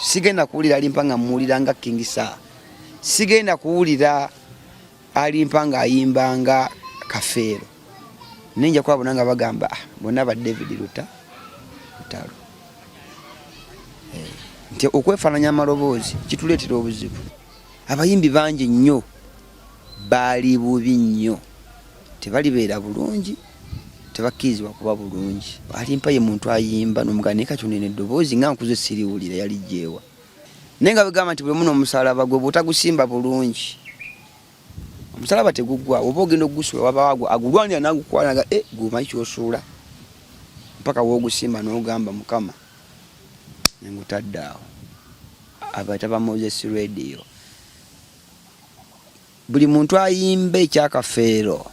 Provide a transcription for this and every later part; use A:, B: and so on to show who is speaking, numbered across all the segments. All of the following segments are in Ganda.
A: Sigenda kuwulira Alimpa nga muwulira nga King Saha. Sigenda kuwulira Alimpa nga ayimba nga Kafeero. Naye nja kulaba bonna nga bagamba, ah, bonna ba David Luta Lutalo. Nti okwefaananya amaloboozi kituleetera obuzibu. Abayimbi bangi nnyo baali bubi nnyo, tebalibeera bulungi, tebakkirizibwa kuba bulungi. Alimpa ye muntu ayimba n'omugamba naye kati ono eddoboozi nga nkuze siriwulira yalijjeewa. Naye nga bwegamba nti buli omu n'omusalaba gwe bw'otagusimba bulungi omusalaba teguggwa, oba ogenda okugusuula wabawo agulwanira n'agukwana nga gwe omanyi ky'osuula mpaka w'ogusimba n'ogamba Mukama ngutadde awo. Abayita ba Moses Radio. Buli muntu ayimba ekya Kafeero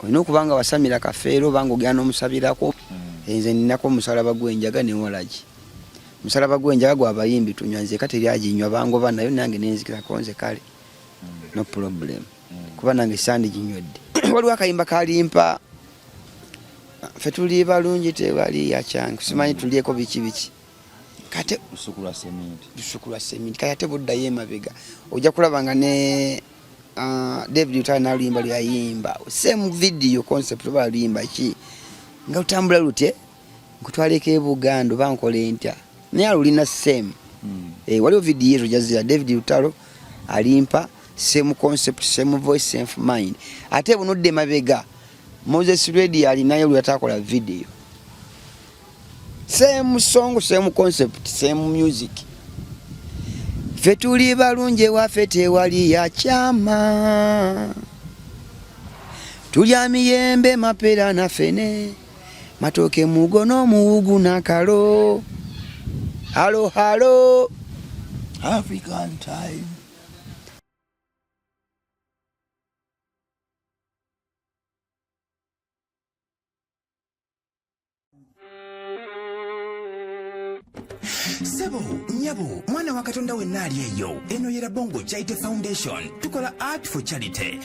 A: olina okuba nga wasamira Kafeero oba nga ogenda n'omusabirako. Nze ninako omusalaba gw'enjaga ne walagi. Omusalaba gw'enjaga gw'abayimbi tunywa, nze eka teri aginywa, bangoba nayo nange nenzikirako nze kale no problem kuba nange sandiginywedde. Waliwo akayimba kalimpa ffe tuli balungi tewali yakyangu simanyi tulyeko biki biki kate
B: lusuku lwa seminti,
A: lusuku lwa seminti kati ate buddayo emabega ojja kulaba nga ne David Lutalo n'aluyimba lwe yayimba same video concept oba luyimba ki nga lutambula lutye nkutwaleko e Buganda oba nkola entya naye alulina same. Waliwo video ezo jazira David Lutalo alimpa same concept, same voice, same mind. Ate bunodde emabega Moses Radio alinayo lwe yatakola video same song, same concept, same music. Ffe tuli balungi ewaffe tewali yakyama, tulya miyembe mapera na fene, matooke mugo n'omuwugu n'akalo. Halo halo
B: African time.
C: Sebo, nyabo, mwana wa Katonda wenna ali eyo, eno ye Rabongo Charity Foundation. Tukola art for charity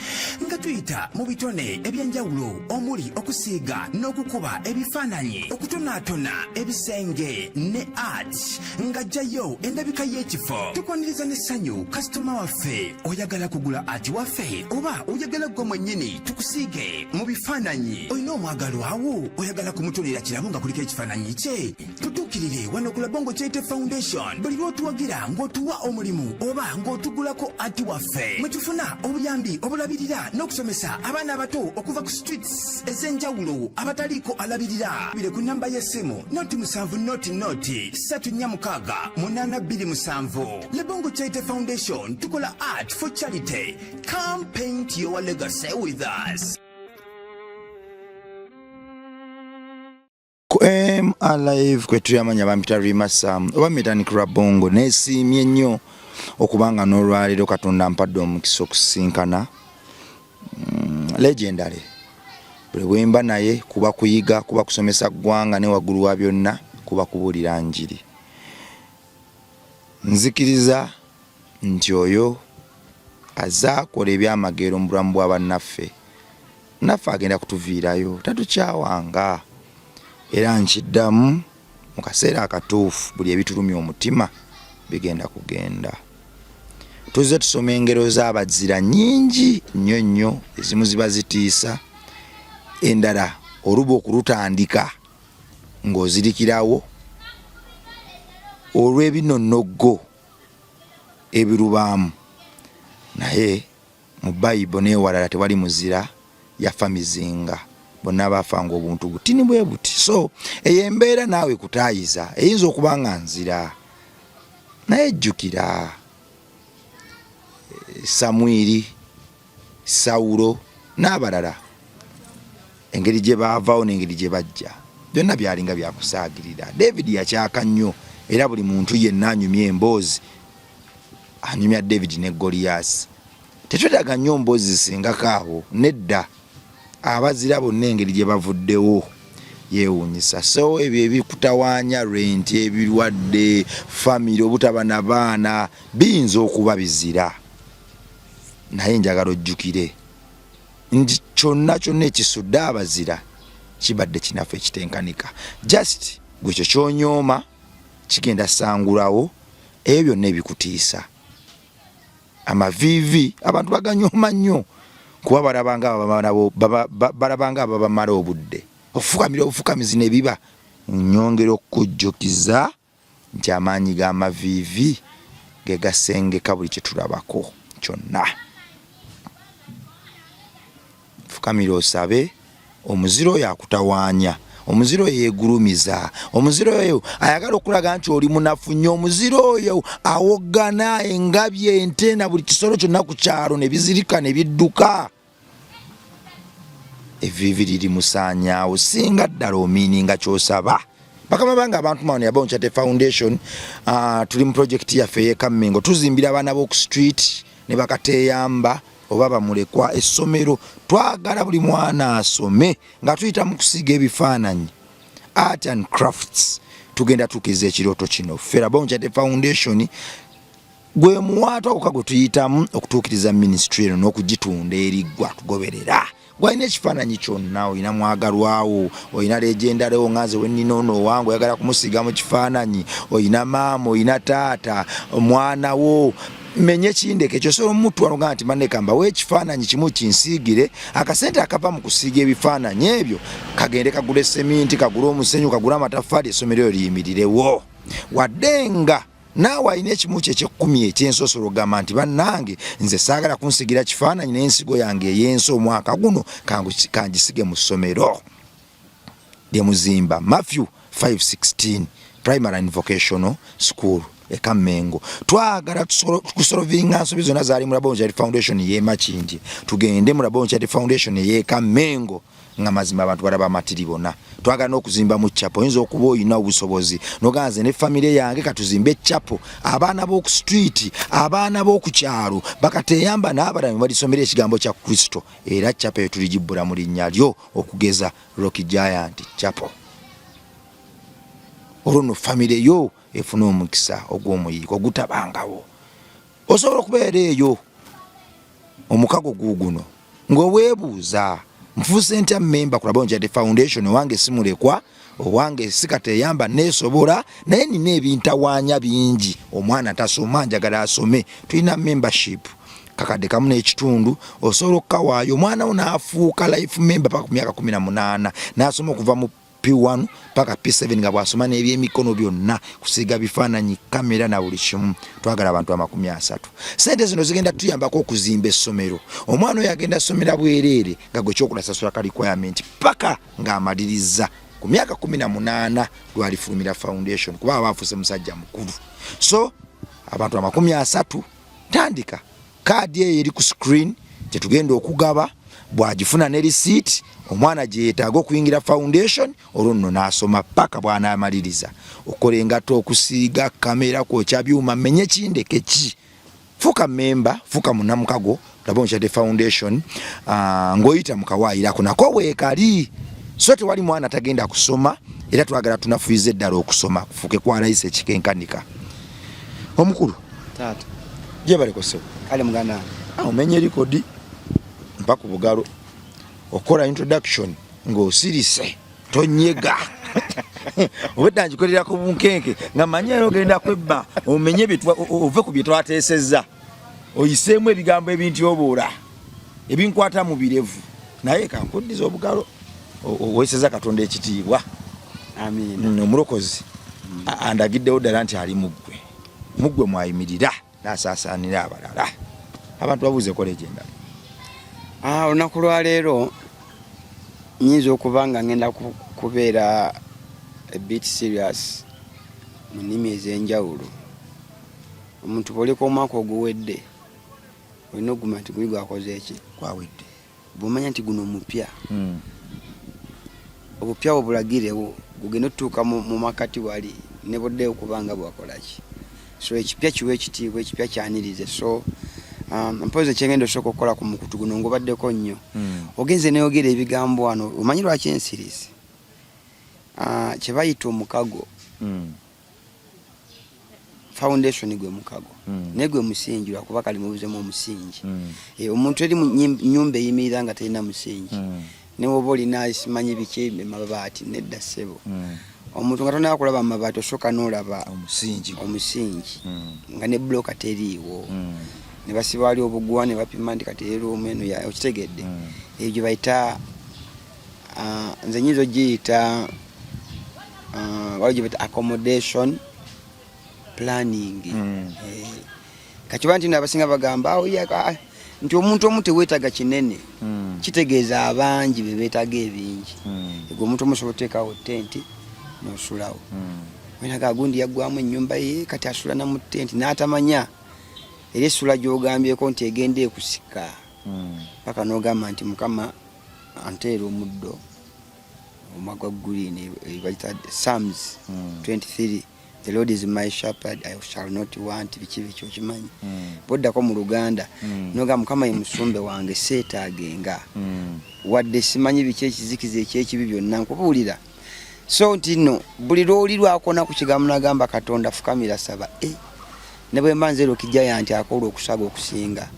C: nga tuyita mu bitone ebyenjawulo omuli okusiiga n'okukuba ebifaananyi, okutonaatona ebisenge ne art nga jjayo endabika y'ekifo. Tukwaniriza n'essanyu kasitoma waffe. Oyagala kugula art waffe oba oyagala ggwe mwennyini tukusiige mu bifaananyi? Olina omwagalwawo oyagala kumutonera kirabo nga kuliko ekifaananyi kye? Tutuukirire wano ku Labongo Charity Foundation buli lw'otuwagira ng'otuwa omulimu oba ng'otugulako ati waffe, mwe tufuna obuyambi obulabirira n'okusomesa abaana abato okuva ku streets ez'enjawulo abataliiko alabirira. Bire ku namba y'essimu noti 7 noti noti 3 4 6 8 2 7. Labongo Charity Foundation, tukola art for charity. Come paint your legacy with us.
B: Ku MR Live kwe tuli amanya bampita Rima Sam oba Metanik Rabongo. Neesiimye nnyo okubanga n'olwaleero Katonda ampadde omukisa okusisinkana legendary. Buli bwemba naye kuba kuyiga, kuba kusomesa ggwanga, ne waggulu wa byonna kuba kubuulira njiri. Nzikiriza nti oyo azaakola ebyamagero mu bulamu bwa bannaffe naffe agenda kutuviirayo, tatukyawanga. Era nkiddamu mu kaseera akatuufu buli ebitulumya omutima bigenda kugenda. Tuzze tusoma engero z'abazira nnyingi nnyo nnyo, ezimu ziba zitiisa, endala oluba okulutandika ng'ozirikirawo olw'ebinonnoggo ebirubaamu. Naye mu Bayibuli n'ewalala tewali muzira yafa mizinga, bonna baafanga obuntu butini bwe buti. So eyo embeera naawe kutaayiza eyinza okuba nga nzira, naye jjukira Samwiri, Sawulo n'abalala engeri gye baavaawo n'engeri gye bajja byonna byalinga byakusaagirira. David yakyaka nnyo era buli muntu yenna anyumya emboozi anyumya David ne Goliyaasi. Tetwetaaga nnyo mboozi zisingako awo, nedda. Abazira bonna engeri gye bavuddewo yeewuunyisa. So ebyo ebikutawaanya, renti, ebirwadde, famire, obutaba na baana biyinza okuba bizira, naye njagala ojjukire nti kyonna kyonna ekisudde abazira kibadde kinafu ekitenkanika. Just gwe ekyo ky'onyooma Kigenda sangulawo ebyo byonna ebikutiisa. Amaviivi abantu baganyooma nnyo kuba balabanga ababamala obudde. Okufukamira obufukamizi ne biba. Nnyongera okukujjukiza nti amaanyi g'amaviivi ge gasengeka buli kye tulabako kyonna. Fukamira osabe omuzira oyo akutawaanya, omuzira oyo yeegulumiza, omuzira oyo ayagala okulaga nti oli munafu nnyo, omuzira oyo awoggana engabi, ente na buli kisolo kyonna ku kyalo ne bizirika ne bidduka. Evviivi liri musaanyaawo singa ddala omiininga ky'osaba. Bakama bange abantu mawano ya Bone Charity Foundation, tuli mu project yaffe ey'ekammengo, tuzimbira abaana b'oku street ne bakateeyamba oba bamulekwa essomero. Twagala buli mwana asome nga tuyita mu kusiiga ebifaananyi, art and crafts. Tugenda tuukiriza ekirooto kino. Ffe Bone Charity Foundation gwe muwaatwa gwokka gwe tuyitamu okutuukiriza minisitule eno n'okugitunda eri ggwe atugoberera. Gwalina ekifaananyi kyonna, olina mwagalwawo, olina legendalewo nga nze wennina ono owange oyagala kumusiiga mu kifaananyi, olina maama, olina taata, omwana wo, menye kindeke ekyo osobola omutwala ogamba nti manne kambawe ekifaananyi kimu kinsiigire, akasente akava mu kusiiga ebifaananyi ebyo kagende kagule seminti, kagule omusenyu, kagule amataffaali, essomero eryo liyimirirewo. Wadde nga naawe alina ekimu kye ekyekkumi eky'ensosolo ogamba nti bannange nze saagala kunsigira kifaananyi n'ensigo yange ey'ensi omwaka guno kangisige mu ssomero lye muzimba Matthew 5:16 Primary and Vocational School e Kammengo. Twagala kusolovinga nsobi zonna zaali mu Rabon Charity Foundation ey'e Makindye, tugende mu Rabon Charity Foundation ey'e Kammengo nga mazima abantu balaba amatiri bona. Twagala n'okuzimba mu chapel. Oyinza okuba olina obusobozi n'ogamba nze ne famire yange katuzimbe chapel, abaana b'oku street, abaana b'oku kyalo bakateyamba n'abalala ne balisomera ekigambo kya Kristo, era chapel eyo tuligibbula mu linnya lyo, okugeza Rock Giant Chapel. Olwo nno famire yo efuna omukisa ogw'omuyiiko ogutabangawo. Osobola okubeera eyo omukago guuguno ng'oweebuuza nfuuse ntya mmemba ku Rabon Charity Foundation, owange simulekwa, owange sikateyamba, neesobola, naye nina ebintawaanya bingi, omwana tasoma, njagala asome. Tulina membership kakadde kamu n'ekitundu, osobola okukawaayo omwana wo n'afuuka life member paka ku myaka 18 n'asoma okuva mu P1 paka P7 nga bw'asoma n'ebyemikono byonna, kusiiga bifaananyi, kamera na buli kimu. Twagala abantu 30. Ssente zino zigenda tuyambako okuzimba essomero. Omwana oyo agenda asomera bwereere nga gwe kyokulasasula ka requirement paka ng'amaliriza ku myaka 18 lwalifulumira foundation, kuba aba afuuse musajja mukulu. So abantu 30, tandika kaadi eyo eri ku screen gyetugenda okugaba, bw'agifuna ne receipt omwana gye yeetaaga okuyingira foundation, olwo nno n'asoma paka bw'anaamaliriza okukola engatto, okusiiga, kamera, kwokya byuma, menye kindeke ki. Fuuka memba, fuuka munnamukago Rabon Charity Foundation, ng'oyita mu kawaayirako nako weekali. So tewali mwana tagenda kusoma, era twagala tunafuyize eddala okusoma kufuuke kwa layisi ekikenkanika. Omukulu
A: taata
B: gyebaleko ssebo.
A: Kale muganda wange.
B: Omenye likodi mpa ku bugalo okukola introduction ng'osirise tonyega. Obedda ngikolera ku bunkenke nga manyi era ogenda kwebba omenye ove ku bye twateesezza, oyiseemu ebigambo ebintyoboola ebinkwata mu birevu, naye kankuddiza obugalo oweeseza Katonda ekitiibwa.
A: Amiina.
B: Omulokozi andagiddewo ddala nti ali muggwe, muggwe mwayimirira n'asaasaanira abalala. Abantu babuuze kola egyendala.
A: Olunaku lwaleero nyinza okuba nga ngenda kubeera a bit serious mu nnimi ez'enjawulo. Omuntu bw'oleka omwaka oguwedde olina okuguma nti guli gwakoze eki?
B: Gwawedde.
A: Bw'omanya nti guno mupya, obupya bwo bulagirewo gugende otutuuka mu makati wali ne buddeyo okuba nga bwakola ki. So ekipya kiwe ekitiibwa, ekipya kyanirize. So mpozi kyengenda osooka okukola ku mukutu guno ngubaddeko nnyo. Ogenze neyogera ebigambo wano, omanyi lwaki ensirizi? Kye bayita omukago. Foundation gwe mukago. Naye gwe musingi, lwakuba kali mubuzemu omusingi. Omuntu eri mu nnyumba eyimirira nga terina musingi. Ne woba olina simanyi biki mabaati, nedda ssebo. Omuntu nga tonaba kulaba amabaati, osooka n'olaba
B: omusingi.
A: Omusingi nga ne buloka teriiwo, ne basiba wali obuguwa ne bapima nti kati eruumu eno okitegedde? Eyo gye bayita nze nyinza ogiyita waliwo gye bayita accommodation planning. Eh, kakiba nti nabasinga bagamba awo nti omuntu omu teweetaga kinene, kitegeeza abangi be beetaaga ebingi. Egwe omuntu omu osobola oteekawo tenti n'osulawo. Wenaga gundi yaggwamu ennyumba ye, kati asula na mu tenti n'atamanya era essula gy'ogambyeko nti egenda ekusika paka n'ogamba nti Mukama anteera omuddo omwa gwa green, bayita Psalms 23, "The Lord is my shepherd, I shall not want," biki biki, okimanyi. Boddako mu Luganda nogamba Mukama ye musumbe wange, seetaagenga wadde simanyi biki, ekizikiza ekyekibi byonna nkubuulira. So nti nno buli lwoli lwakona ku kigambo nagamba Katonda fukamira saba, ne bwe mba nze Rocky nti akola okusaga okusinga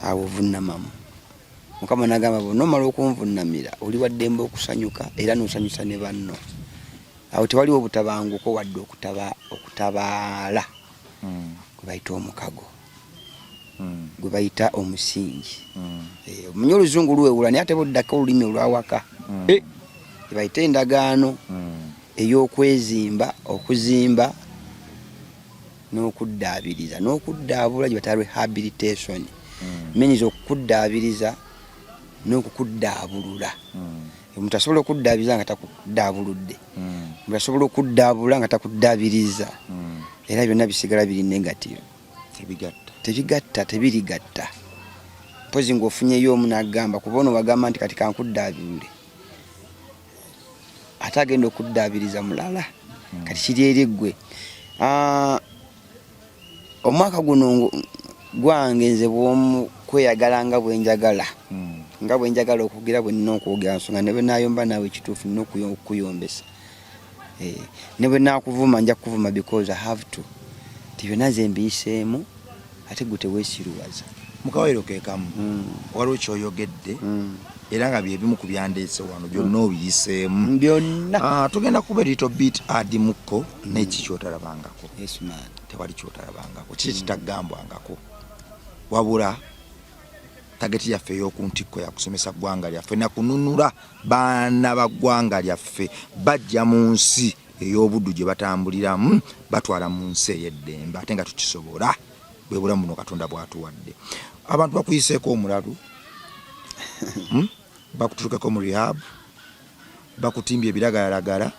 A: awo vunnamamu Mukama nagamba bonna omala okunvunnamira oli waddembe okusanyuka era nosanyusa ne banno. Awo tewaliwo butabanguko wadde okutabaala gwe bayita omukago, gwe bayita omusingi. Eh, omanyi oluzungu luwewula, naye ate boddako olulimi olwawaka. Eh, gye bayita endagaano ey'okwezimba, okuzimba n'okuddaabiriza n'okuddaabula, gye bayita rehabilitation, means okukuddaabiriza n'okukuddaabulula. Omuntu asobola okuddaabiriza nga takuddaabuludde, omuntu asobola okuddaabula nga takuddaabiriza, era byonna bisigala biri negative.
B: Tebigatta.
A: Tebigatta, tebirigatta. Mpozi ng'ofunyeyo omu n'agamba kuba ono wagamba nti kati kankuddaabirule, ate agenda okuddaabiriza mulala. Kati kiri eri ggwe. Ah, omwaka guno gwange nze bwomu kweyagala nga bwenjagala, nga bwenjagala okugira bwe nina okwogera nsonga, ne bwe nayomba naawe ekituufu nina okukuyombesa. Eh, ne bwe nakuvuma nja kukuvuma because I have to, ti byonna nze mbiyiseemu ate gwe teweesiruwaza.
B: Mukawayiro ke kamu, waliwo kyoyogedde era nga byebimu ku byandeese wano, byonna obiyiseemu.
A: Byonna.
B: Ah, tugenda kuba little bit adimukko neki kyotalabangako.
A: Yes man.
B: Tewali kyotalabangako, kiki kitagambwangako, wabula target yaffe ey'oku ntikko yakusomesa ggwanga lyaffe nakununula baana ba ggwanga lyaffe bajja mu nsi ey'obuddu gye batambuliramu, batwala mu nsi ey'eddembe, ate nga tukisobola. Bwe bulamu buno Katonda bw'atuwadde. Abantu bakuyiseeko omulalu, Bakutuukeko mu rehab, bakutimbye ebiragalalagala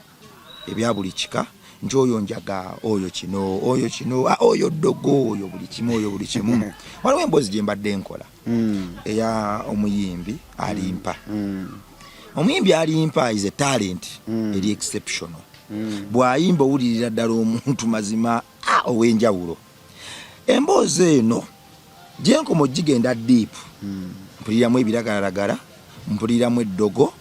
B: ebya buli kika, nti oyo njaga, oyo kino, oyo kino, ah, oyo ddogo, oyo buli kimu, oyo buli kimu. Waliwo emboozi gye mbadde nkola eya omuyimbi Alimpa. Omuyimbi Alimpa is a talent eri exceptional. Bw'ayimba owulirira ddala omuntu mazima, ah, ow'enjawulo. Emboozi eno gyenkomo gigenda deep, mpuliramu ebiragalalagala, mpuliramu eddogo,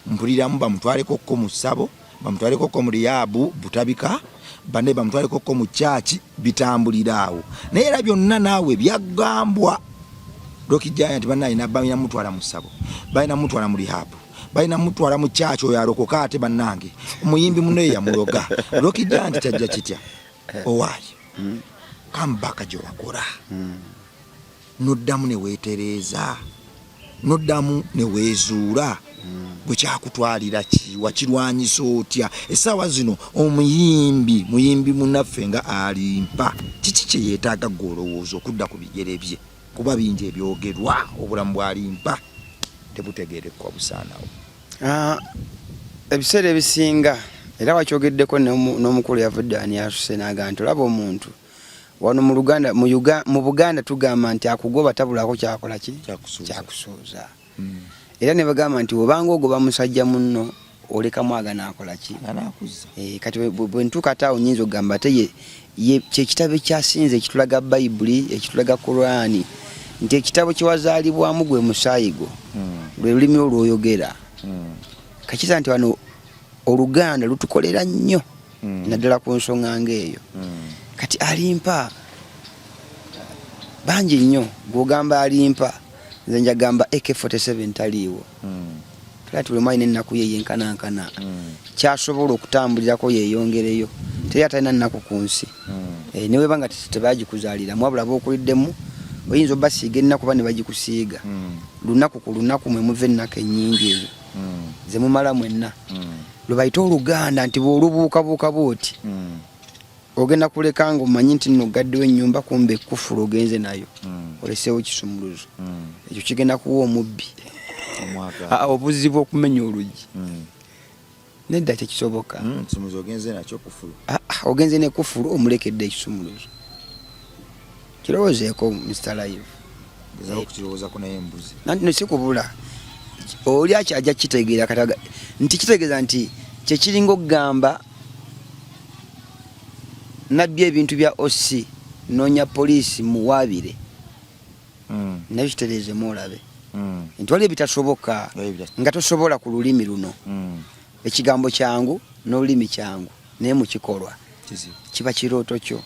B: mpuliramu bamutwaleko ko mu ssabo, bamutwaleko ko mu rehab Butabika, bane bamutwaleko ko mu kyaki, bitambulira awo. Naye era byonna naawe byagambwa Rocky Giant, bannange balina mutwala mu ssabo, balina mutwala mu rehab, balina mutwala mu kyaki, oyo alokoka, ate bannange omuyimbi muno yamuloga. Rocky Giant kyajja kitya owaaye comeback gye wakola, noddamu ne weetereeza, noddamu ne weezuula, gwe kyakutwalira ki? Wakirwanyisa otya? Essaawa zino omuyimbi muyimbi munaffe nga Alimpa kiki kye yeetaaga gwe olowooza okudda ku bigere bye? Kuba bingi ebyogerwa, obulamu bw'Alimpa tebutegeerekwa, busaanawo.
A: Ah, ebiseera ebisinga era wakyogeddeko n'omukulu yavudde ani asuse n'agamba nti olaba omuntu wano mu Luganda, mu Buganda tugamba nti akugoba tabulako kyakola ki?
B: Kyakusuuza.
A: Kyakusuuza. Era ne bagamba nti obanga ogoba musajja munno olekamu aganaakola ki?
B: Anaakuza.
A: Eh, kati bwe ntuuka ate awo nyinza okugamba ate ye kyekitabo ekyasinze ekitulaga Bayibuli, ekitulaga Kuraani, nti ekitabo kyewazaalibwamu gwe musaayi gwo, lwe lulimi olwoyogera. Kakisa nti wano Oluganda lutukolera nnyo, naddala ku nsonga ng'eyo. Kati Alimpa bangi nnyo gw'ogamba Alimpa, nze njagamba AK47 taliiwo. Tera buli omu alina ennaku ye yenkanankana kyasobola okutambulirako yeyongereyo. Teri atalina nnaku ku nsi. Neweba nga tebagikuzaaliramu, wabula bookuliddemu oyinza obasiiga ennaku ba ne bagikusiiga. Lunaku ku lunaku mwe muva ennaku ennyingi ezo ze mumala mwenna. Lwe bayita oluganda nti bw'olubuukabuuka bw'oti ogenda kuleka nga omanyi nti nno ogaddewo ennyumba, kumbe ekkufulu ogenze nayo, oleseewo kisumuluzo. Ekyo kigenda kuwa omubbi obuzibu okumenya oluggi. Nedda, tekisoboka.
B: Kisumuluzo ogenze nakyo, kufulu.
A: Ogenze ne kufulu, omulekedde ekisumuluzo. Kirowoozeeko, Mr Live.
B: Gezaako okukirowoozako, naye embuzi.
A: Nanti no sikubula oli akyajja kitegeera kataga nti kitegeeza nti kyekiringa okugamba nabbi ebintu bya OC, noonya poliisi muwaabire. Naye kitereezemu olabe nti waliwo ebitasoboka nga tosobola ku lulimi luno. Ekigambo kyangu n'olulimi kyangu, naye mukikolwa
B: kizibu.
A: Kiba kirooto kyo.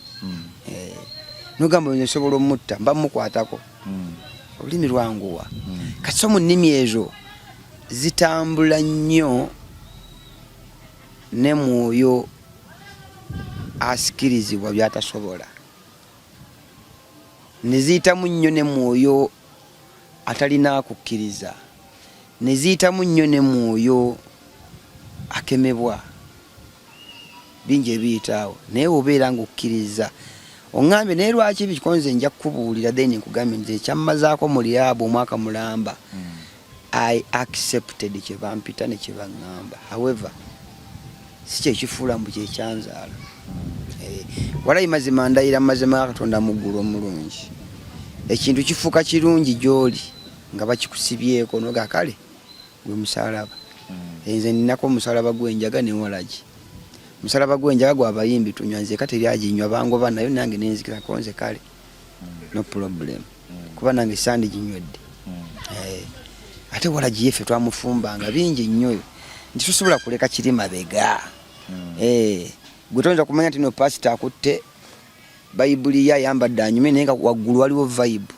A: Nogamba nze nsobola omutta mba mukwatako. Olulimi lwanguwa. Kati so mu nnimi ezo zitambula nnyo ne mwoyo asikirizibwa byatasobola, ne ziyitamu nnyo ne mwoyo atalina kukkiriza, ne ziyitamu nnyo ne mwoyo akemebwa. Bingi ebiyitaawo, naye obeera ng'okkiriza oŋŋambye naye lwaki bikonze, nja kukubuulira. Then nkugambye nti ekyammazaako mu rehab omwaka mulamba, I accepted kye bampita ne kye baŋŋamba. However, si kyekifuula mbu kyekyanzaala. Walayi mazima, ndayira mu mazima ga Katonda mu ggulu omulungi, ekintu kifuuka kirungi gy'oli nga bakikusibyeko noga kale gwe musalaba. Nze ninako omusalaba gw'enjaga newalagi. Musalaba gw'enjaga gwabayimbi tunywa, nze ka teryaginywa, bangoba nayo nange nenzikirako nze. Kale no problem, kuba nange sandiginywedde. Ate walagi yeffe twamufumbanga bingi nnyo nti tosobola kuleka kiri mabega. Gwe toyinza kumanya nti no pasita akutte bayibuli ye ayambadde anyume, naye nga waggulu waliwo vibe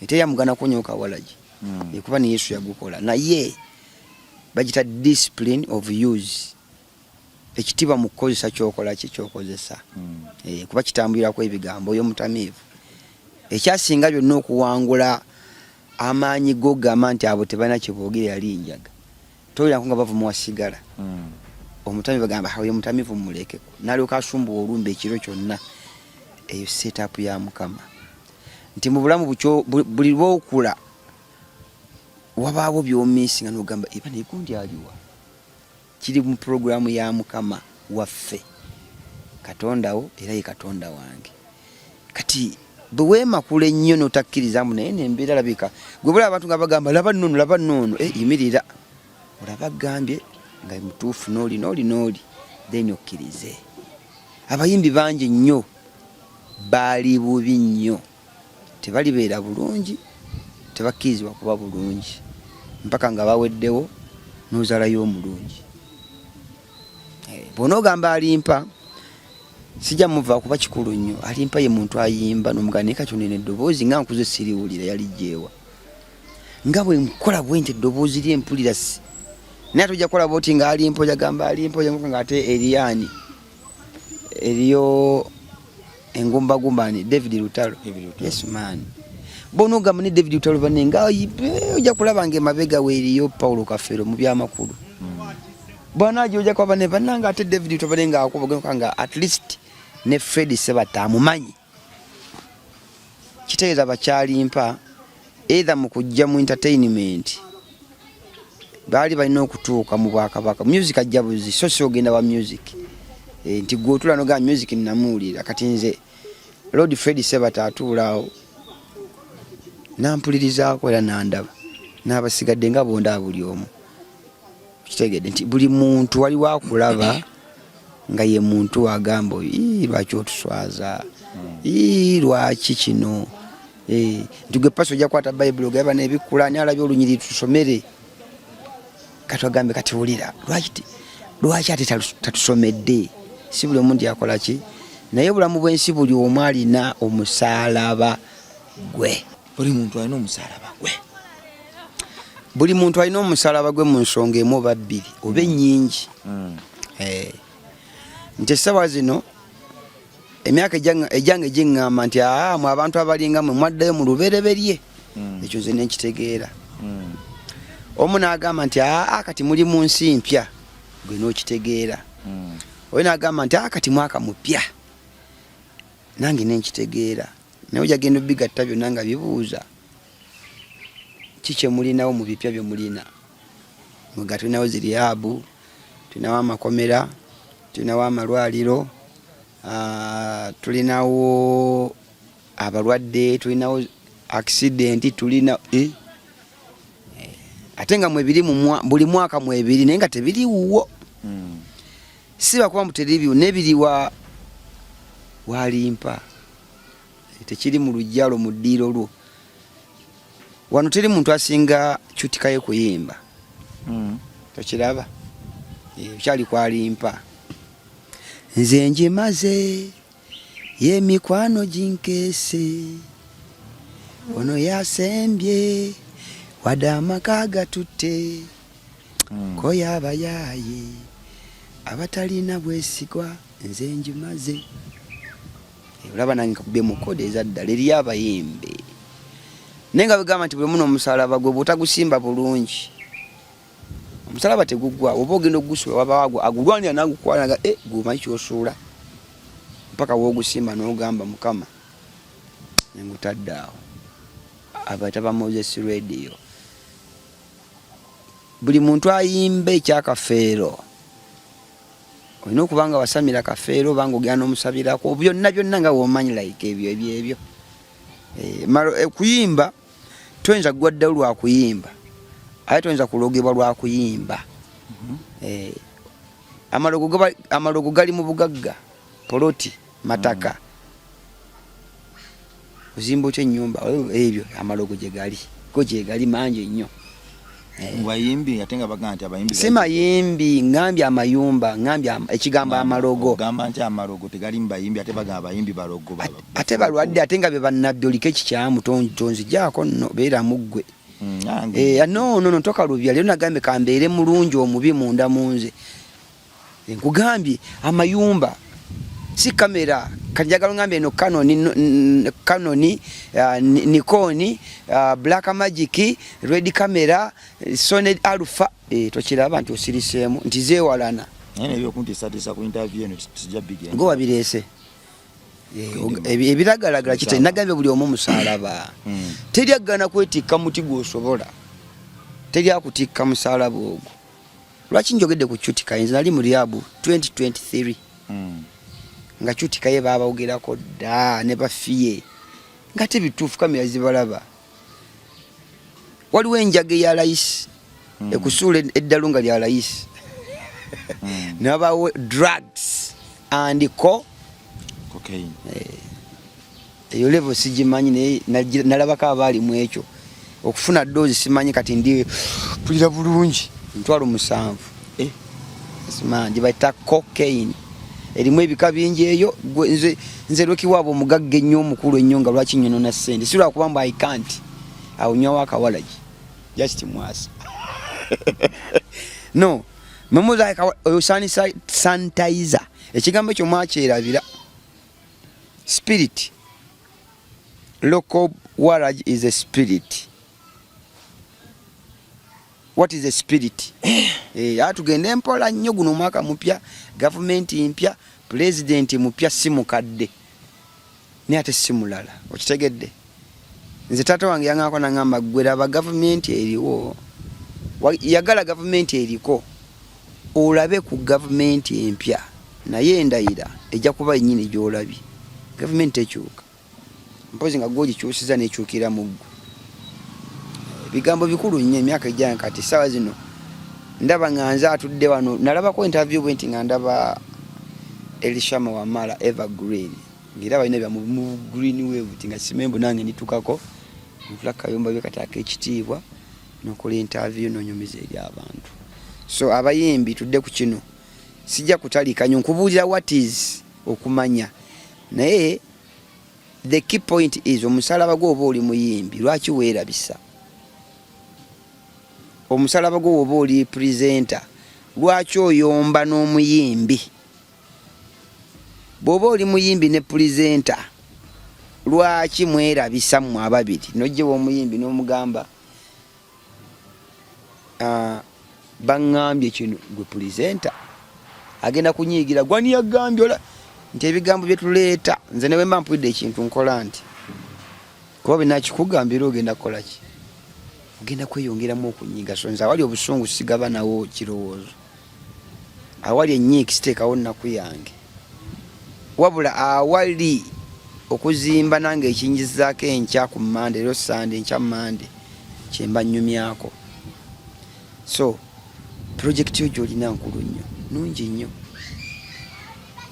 A: eteyamugana kunyoka walagi. Ekuba ne Yesu yagukola, naye bagita discipline of use, ekitiibwa mu kukozesa kyokola ki kyokozesa. Kuba kitambulirako ebigambo. Oyo mutamiivu ekyasinga byonna okuwangula amaanyi go gamba nti abo tebalina kyeboogera yali njaga. Tolirako nga bavuma wasigala omutamiivu, bagamba oyo mutamiivu mumulekeko, nalyoka asumbuwa olumba ekiro kyonna. Eyo setup ya Mukama nti mu bulamu buli lwokula wabaawo byomisinga nogamba eba negundi aliwa. Kiri mu puroguramu ya Mukama waffe, Katonda wo era ye Katonda wange. Kati bwe weemakula ennyo n'otakkiriza mbu naye nembeera labika gwe bula abantu nga bagamba laba nnono, laba nnono, yimirira olaba gambye nga mutuufu n'oli n'oli n'oli, then okkirize. Abayimbi bangi nnyo baali bubi nnyo, tebalibeera bulungi, tebakkirizibwa kuba bulungi mpaka nga baweddewo n'ozaalayo omulungi. Bw'onoogamba alimpa sijja muva kuba kikulu nnyo. Alimpa ye muntu ayimba n'omugamba naye kati onene eddoboozi nga nkuze siriwulira yalijjeewa nga bwe nkola bwe nti eddoboozi lye mpulira si naye ate ojja kukola bwoti nga alimpa ojagamba alimpa ojja nga ate eriyaani eriyo engumbagumba ni David Lutalo. Yes man, bona ogamba ne David Lutalo bane nga ojja kulaba nga emabega we eriyo Paulo Kafero mu byamakulu. Bwana aje ojja kuba ne bannanga ate David Lutalo bane nga akuba nga at least ne Fred Sebatta amumanyi. Kitegeeza bakyalimpa either mu kujja mu entertainment baali balina okutuuka mu bwakabaka. Music ajja buzi, so si ogenda wa music. Nti gwe otula nogaa music namuwulira. Kati nze Lord Fred Sebata atuulaawo nampulirizaako era nandaba n'abasigadde nga bondaba buli omu. Kitegedde nti buli muntu waliwo akulaba nga ye muntu agamba oyo, lwaki otuswaza? Ii, lwaki kino?" Nti gwe pasi ojja kukwata bayibuli ogaba nebikkula ani alabye olunyiriri tusomere. Kati agambe kati wulira lwaki ate tatusomedde? Si buli omu nti akola ki, naye obulamu bw'ensi buli omu alina omusaalaba gwe.
B: Buli muntu alina omusaalaba gwe.
A: Buli muntu alina omusalaba gwe mu nsonga emu oba bbiri oba ennyingi. Nti essaawa zino emyaka egyange giŋŋamba nti aa mwe abantu abalinga mwe mwaddayo mu lubereberye. Ekyo nze nenkitegeera. Omu n'agamba nti aa kati muli mu nsi mpya, gwe n'okitegeera. Oyo n'agamba nti aa kati mwaka mupya, nange nenkitegeera. Naye ojja genda obigatta byonna nga bibuuza ki kye mulinawo mu bipya bye mulina. Nga tulinawo ziriyaabu, tulinawo amakomera, tulinawo amalwaliro, tulinawo abalwadde, tulinawo accident, tulina ate nga mwebiri buli mwaka mwebiri, naye nga tebiriwuwo. Si bakuba mbu teribiwo, nebiriwa walimpa tekiri mu luggya lwo, mu ddiiro lwo. Wano teri muntu asinga kyutikayo kuyimba. Tokiraba? Kyali kwalimpa nze njimaze y'emikwano ginkeese, ono yasembye wadde amaka gatutte, ko yabayaaye abatalina bwesigwa, nze njimaze. Olaba nange nkakubye mu kodi ezaddala eriyo abayimbi, naye nga bwegamba nti buli omu n'omusalaba gwe, bw'otagusimba bulungi omusalaba teguggwa. Oba ogenda okugusuula, wabawo agulwanira n'agukwala nga gwe omanyi ky'osuula mpaka w'ogusimba n'ogamba Mukama engutadde awo. Abayita ba Moses Radio. Buli muntu ayimba ekyakafeero olina okuba nga wasamira kafeero oba nga ogenda n'omusabirako byonna byonna nga womanyi like ebyo ebyo ebyo. Kuyimba toyinza kugwa ddalu lwa kuyimba, ate toyinza kulogebwa lwa kuyimba. Amalogo gali mu bugagga, poloti, mataka, ozimba otya ennyumba, ebyo amalogo gye gali, go gye gali mangi ennyo.
B: Mu bayimbi ate nga bagamba nti abayimbi
A: Si mayimbi, ngambye amayumba, ngambye ekigambo amalogo.
B: Ogamba nti amalogo tegali mu bayimbi, ate bagamba abayimbi balogo.
A: Ate balwadde, ate nga be bannabbi, oliko ekikyamu, tonzigyako nno, beeramu ggwe.
B: Nange.
A: No, no, no, tokalubya. Leero nagambye kambeere mulungi, omubi munda mu nze. Nkugambye amayumba si kamera. Kati njagala ongambye eno Canon, Canon, Nikon, Black Magic, Red camera, Sony Alpha. Tokiraba nti osiriseemu nti zeewalana?
B: Naye nebyokuntiisatiisa ku interview eno sijja bigenda.
A: Gwe wabireese. Ebiragalagala kite nagambye buli omu musalaba. Teri agana kwetikka muti gw'osobola, teri akutikka musalaba ogwo. Lwaki njogedde ku Cutika? Nze nali mu rehab 2023 nga Cutika ye babawogerako dda ne bafiye, nga te bituufu, kamera zibalaba. Waliwo enjaga eya layisi ekusuula eddalu nga lya layisi, newabawo drugs and co
B: Cocaine.
A: Eyo level sigimanyi, naye nalabako abaali mu ekyo okufuna dose simanyi. Kati ndi pulira bulungi 70,000. Simanyi gyebayita cocaine, erimu ebika bingi eyo. Gwe nze lwekiwaaba omugagga ennyo, omukulu ennyo, nga lwaki nyonona ssente? Si lwakuba mbu I can't awo nywawo akawalagi just mwasa no memuza oyo sanitizer. Ekigambo ekyo mwakyerabira. Spirit, local warage is a spirit. What is a spirit? Tugende mpola nnyo. Guno omwaka mupya, gavumenti mpya, pulezidenti mupya, si mukadde naye ate si mulala. Okitegedde? Nze taata wange yaŋŋambako, naŋŋamba, "Gwe laba gavumenti eriwo, yagala gavumenti eriko, olabe ku gavumenti empya, naye endayira ejja kuba yennyini gy'olabye." Gavumenti tekyuka mpozi nga gwogikyusiza nekyukira mu ggwe. Ebigambo bikulu nnyo. Emyaka ejjange kati essaawa zino ndaba nga nze atudde wano, nalabako interview bwe nti nga ndaba Elishama Wamala Evergreen, ngaera balina bya mu green wave ti nga simembu nange nditukako ntula kayumba bye kati ak'ekitiibwa nokola interview nonyumiza eri abantu. So abayimbi, tudde ku kino, sijja kutalika nyo nkubuulira what is okumanya, naye the key point is omusalaba gwe. Oba oli muyimbi, lwaki weerabisa? Omusalaba gwo woba oli presenter, lwaki oyomba n'omuyimbi? Bw'oba oli muyimbi ne presenter, lwaki mwerabisa mmwe ababiri? N'ojja ew'omuyimbi n'omugamba, baŋŋambye kino, gwe presenter agenda kunyiigira, gwani yagambye ola nti ebigambo bye tuleeta. Nze ne bwe mba mpulidde ekintu nkola nti kuba bwe nakikugambira ogenda kukola ki? Ogenda kweyongeramu okunyiiga. So nze awali obusungu sigaba nawo kirowoozo, awali ennyiiki siteekawo nnaku yange, wabula awali okuzimba nange ekinjizaako enkya ku Mande, leero Sande, enkya Mande, kyemba nnyumyako. So pulojekiti yo gy'olina nkulu nnyo, nungi nnyo.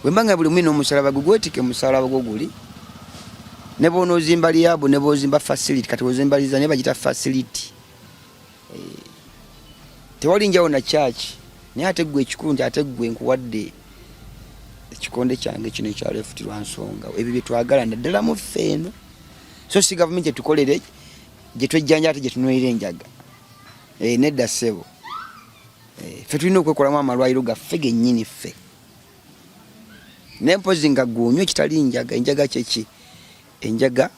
A: Bwe mba nga buli mwina omusalaba gwe gwetike musalaba gwo guli ne bw'onoozimba rehab ne bw'ozimba facility, kati bw'ozimba liza naye bagita facility, tewali njawulo na church. Naye ate ggwe ekikulu nti ate ggwe nkuwadde ekikonde kyange kino ekya left lwa nsonga ebyo bye twagala naddala mu ffe eno, so si gavumenti etukolere gye twejjanja ate gye tunywera enjaga. Nedda ssebo, ffe tulina okwekolamu amalwaliro gaffe gennyini ffe, naye mpozi nga gwonywa ekitali njaga. Enjaga kyeki? Enjaga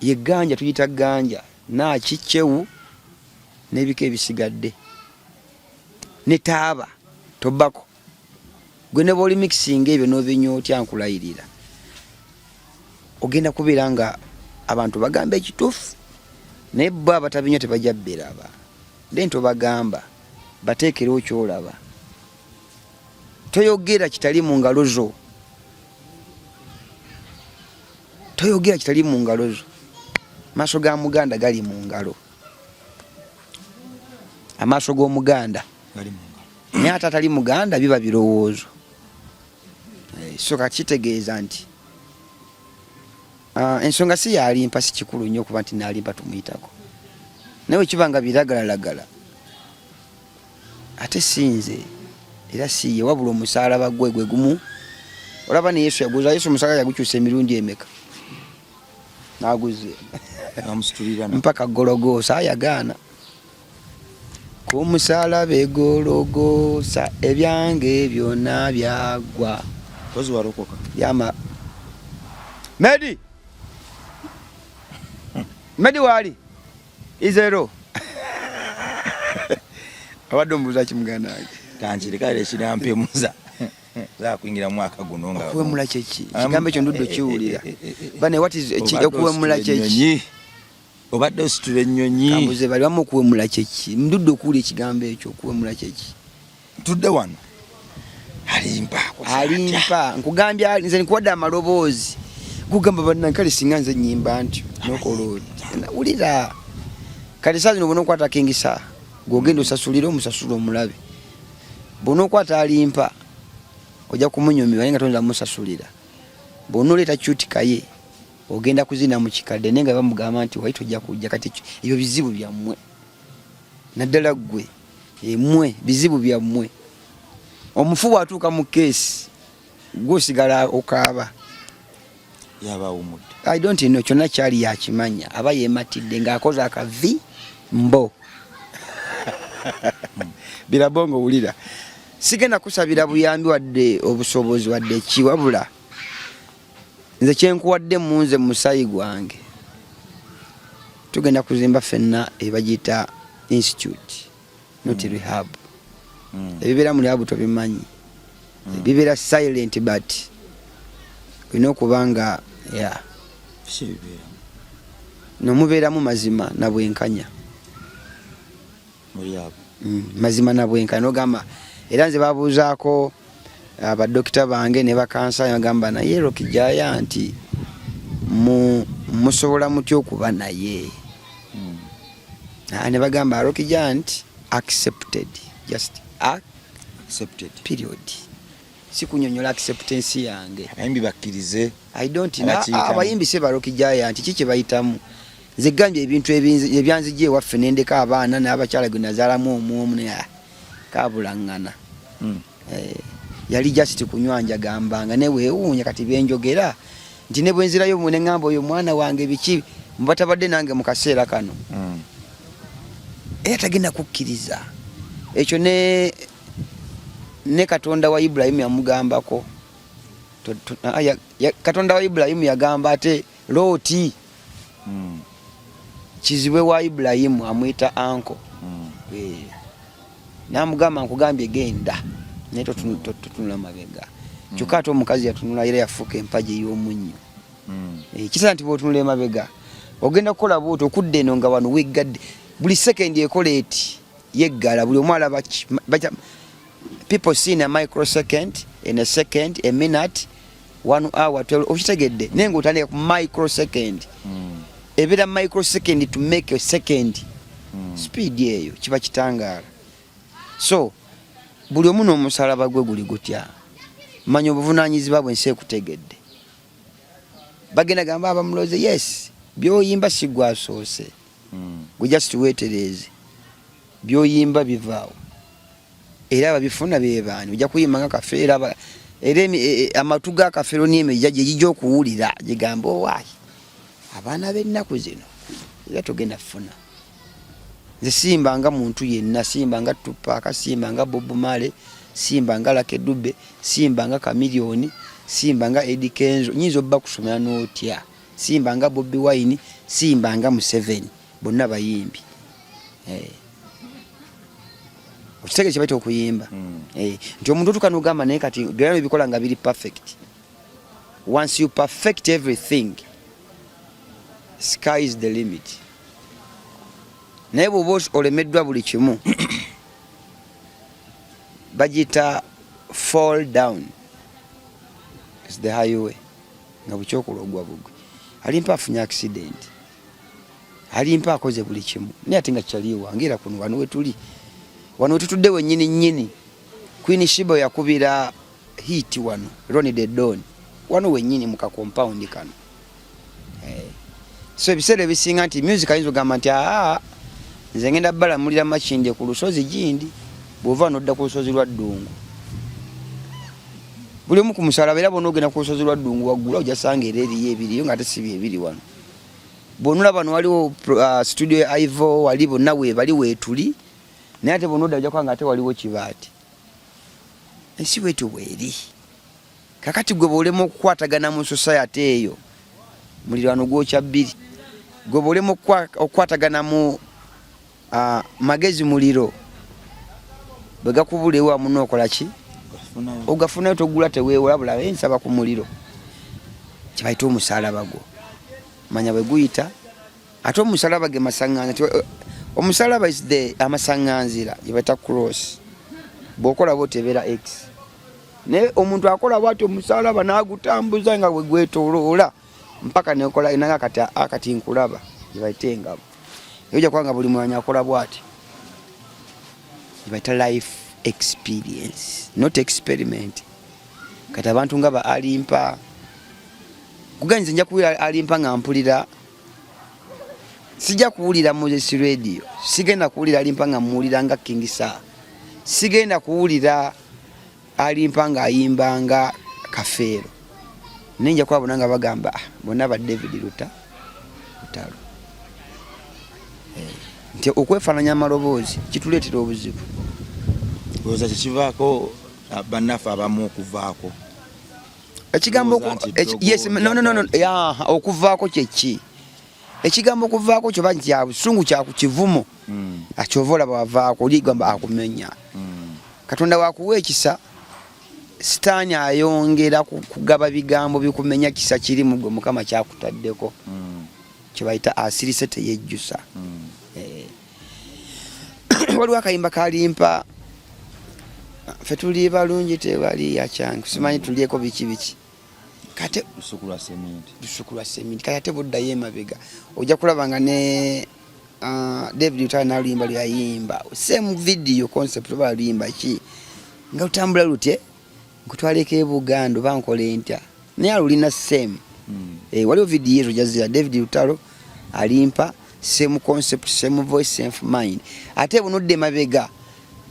A: ye ganja, tuyita ganja naaki kyewu n'ebika ebisigadde ne taaba tobako. Gwe ne bw'oli mikisinga ebyo n'obinywa otya, nkulayirira ogenda kubeera nga abantu bagamba ekituufu, naye bo abatabinywa tebajja biraba. Then tobagamba, bateekerewo kyolaba. Toyogera kitali mu ngalo zo, toyogera kitali mu ngalo zo. Maaso ga muganda gali mu ngalo, amaaso g'omuganda, naye ate atali muganda biba birowoozo. So kati kitegeeza nti ensonga si yalimpa, si kikulu nnyo okuba nti naalimpa tumuyitako, naye wekiba nga biragalalagala ate si nze era si ye, wabula omusaalaba gwe gwe gumu. Olaba ne Yesu yaguza, Yesu omusaalaba yagukyusa emirundi emeka n'aguze mpaka Gologoosa, ayagaana ku musaalaba e Gologoosa, ebyange byonna byaggwa.
B: Kozi warokoka.
A: Yama Medi Medi wali Izero abadde omubuuza ki muganda wange?
B: Kankire kale kirampemuza zakuyingira mwaka guno nga
A: okuwemula kyeki? Kigambo ekyo ndudde okiwulira bane. What is okuwemula kyeki?
B: Obadde ositula ennyonyi.
A: Kambuze bali bamu, okuwemula kyeki? Ndudde okuwulira ekigambo ekyo, okuwemula kyeki?
B: Ntudde wano, alimpa.
A: Alimpa nkugambye nze nkuwadde amaloboozi gugamba bannange. Kale singa nze nyimba ntyo nokola oti wulira. Kale saa zino bona okwata King Saha, gwogenda osasulire omusasula omulabe. Bw'onookwata alimpa ojja kumunyumirwa, naye nga toyinza musasulira. Bw'onooleeta Qute Kaye ogenda kuzina mu kikadde, naye nga bamugamba nti wali tojja kujja. Kati ebyo bizibu byammwe, naddala ggwe emwe bizibu byammwe. Omufu bw'atuuka mu keesi, gwe osigala okaaba.
B: Yaba awumudde.
A: I don't know, kyonna kyali yakimanya aba yematidde ng'akoze akavi mbo birabongo. Wulira, sigenda kusabira buyambi wadde obusobozi wadde ki, wabula nze kyenkuwadde mu nze musayi gwange, tugenda kuzimba ffenna ebagiyita institute, not rehab. Ebibeera mu rehab tobimanyi, bibeera silent, but olina okuba nga ya nomubeeramu mazima na bwenkanya. Mazima na bwenkanya nogamba. Era nze babuuzaako abadokita bange ne bakansa, bagamba naye Rocky Giant musobola mutya okuba naye? Ne bagamba Rocky Giant accepted, just
B: accepted,
A: period. Si kunyonyola acceptance yange.
B: Abayimbi bakkirize.
A: I don't know. Abayimbi se ba Rocky Giant ki kye bayitamu? Nze gambye ebintu ebyanzijja ewaffe nendeka abaana n'abakyala gwe nazaalamu omu omu naye kabulaŋŋana. Yali just kunywa njagambanga naye weewuunya kati byenjogera nti ne bwenzirayo ne ŋŋamba oyo mwana wange biki mubatabadde nange mu kaseera kano. Era tagenda kukkiriza ekyo. Ne Katonda wa Ibulayimu yamugambako. Katonda wa Ibulayimu yagamba ate Looti, kizibwe wa Ibulayimu amwyita uncle, namugamba, "Nkugambye genda, naye totunula mabega." Kyokka ate omukazi yatunula era yafuuka empagi ey'omunnyo. Kisa nti bwotunula emabega ogenda kukola bwoti okudda eno nga wano weggadde. Buli sekendi ekola eti yeggala. Buli omu alaba, people see in a microsecond, in a second, a minute, one hour, 12, okitegedde? Naye nga otandika ku microsecond, ebeera microsecond to make a second. Speed eyo kiba kitangaala. So buli omu n'omusalaba gwe guli gutya. Manya obuvunanyizibwa bwensi ekutegedde. Bagenda gamba abamuloze, yes, byoyimba si gwasoose. Gwe just weetereeze, byoyimba bivaawo era ababifuna bebaani. Ojja kuyimba nga Kafeero, era amatu ga Kafeero n'emijja gye gijja okuwulira gigamba, "Owaayi, abaana b'ennaku zino." Era togenda funa. Nze simba nga muntu yenna, simba nga Tupac, simba nga Bob Marley, simba nga Lucky Dube, simba nga Chameleone, simba nga Eddy Kenzo. Nyinza obba kusomera n'otya. Simba nga Bobi Wine, simba nga Museveni, bonna bayimbi. Okitegeera kye bayita okuyimba? Nti omuntu otuuka n'ogamba, naye kati byonna ebikola nga biri perfect. Once you perfect everything, sky is the limit. Naye bw'oba olemeddwa buli kimu, bagiyita fall down is the highway, nga bukyokola ogwa bugwi. Alimpa afunye accident, alimpa akoze buli kimu, naye ate nga kyali wange. Era kuno wano wetuli, wano wetutudde wennyini nnyini, Queen Sheeba yakubira hit wano, Ronnie the Don, wano wennyini mu kakompawundi kano. So ebiseera ebisinga nti music ayinza okugamba nti, "Aa, nze ngenda balamulira Makindye ku lusozi gindi." Bw'ova nodda ku lusozi lwa Ddungu, buli omu ku musalaba. Era bwona ogenda ku lusozi lwa Ddungu waggulu, ojja sanga era eriyo ebiriyo nga ate si byebiri wano. Bwonolaba wano waliwo studio ya Ivo, wali bonna webali weetuli, naye ate bwonodda ojja kubanga ate waliwo kibaati. Ensi bwetyo bweri. Kakati gwe bwolema okukwatagana mu society eyo, mulirwano gwokya bbiri. Gwe bwolema okukwatagana mu magezi, muliro bwe gakubula ewamu nookola ki? Ogafunayo, togula, teweewola bulabe. Nsaba ku muliro kyebayita omusalaba gwo, manya bwe guyita. Ate omusalaba ge masaŋŋanzira. Omusalaba is the amasaŋŋanzira gye bayita cross. Bw'okola bwoti ebeera x, naye omuntu akola bwati omusalaba n'agutambuza nga bwe gwetooloola mpaka nekola nanga kati akati nkulaba gye bayita engabo. Ojja kubanga buli mwanyi akola bwati, gye bayita life experience, not experiment. Kati abantu nga ba Alimpa kuganyiza, nja kuwulira Alimpa nga mpulira, sijja kuwulira Moses Radio, sigenda kuwulira Alimpa nga muwulira nga King Saha, sigenda kuwulira Alimpa ng'ayimba nga Kafeero, naye nja kuba nga bagamba, "Ah, bonna ba David Luta Lutalo." Nti okwefaananya amaloboozi kituleetera obuzibu.
B: Olowooza kyekivaako bannaffe abamu okuvaako?
A: Ekigambo
B: Olowooza nti ddogo
A: yes, no, okuvaako kyeki? Ekigambo okuvaako kyoba kya busungu, kya ku kivumo. Akyova olaba wavaako oli gamba akumenya. Katonda wakuwa ekisa, Sitaani ayongera kugaba bigambo bikumenya kisa kiri mu gwe Mukama kyakutaddeko. Kyebayita asirise teyejjusa. Waliwo akayimba kalimpa, "Ffe tuli balungi tewali yakyangu," simanyi tulyeko biki biki kate.
B: Lusuku lwa seminti.
A: Lusuku lwa seminti. Kati ate buddayo emabega ojja kulaba nga ne David Lutalo n'aluyimba lweyayimba, same video concept, oba luyimba ki nga lutambula lutye, "Nkutwaleko e Buganda oba nkola entya," naye alulina same. Waliwo video ezo jazira David Lutalo alimpa, same concept, same voice, same mind. Ate bunodde emabega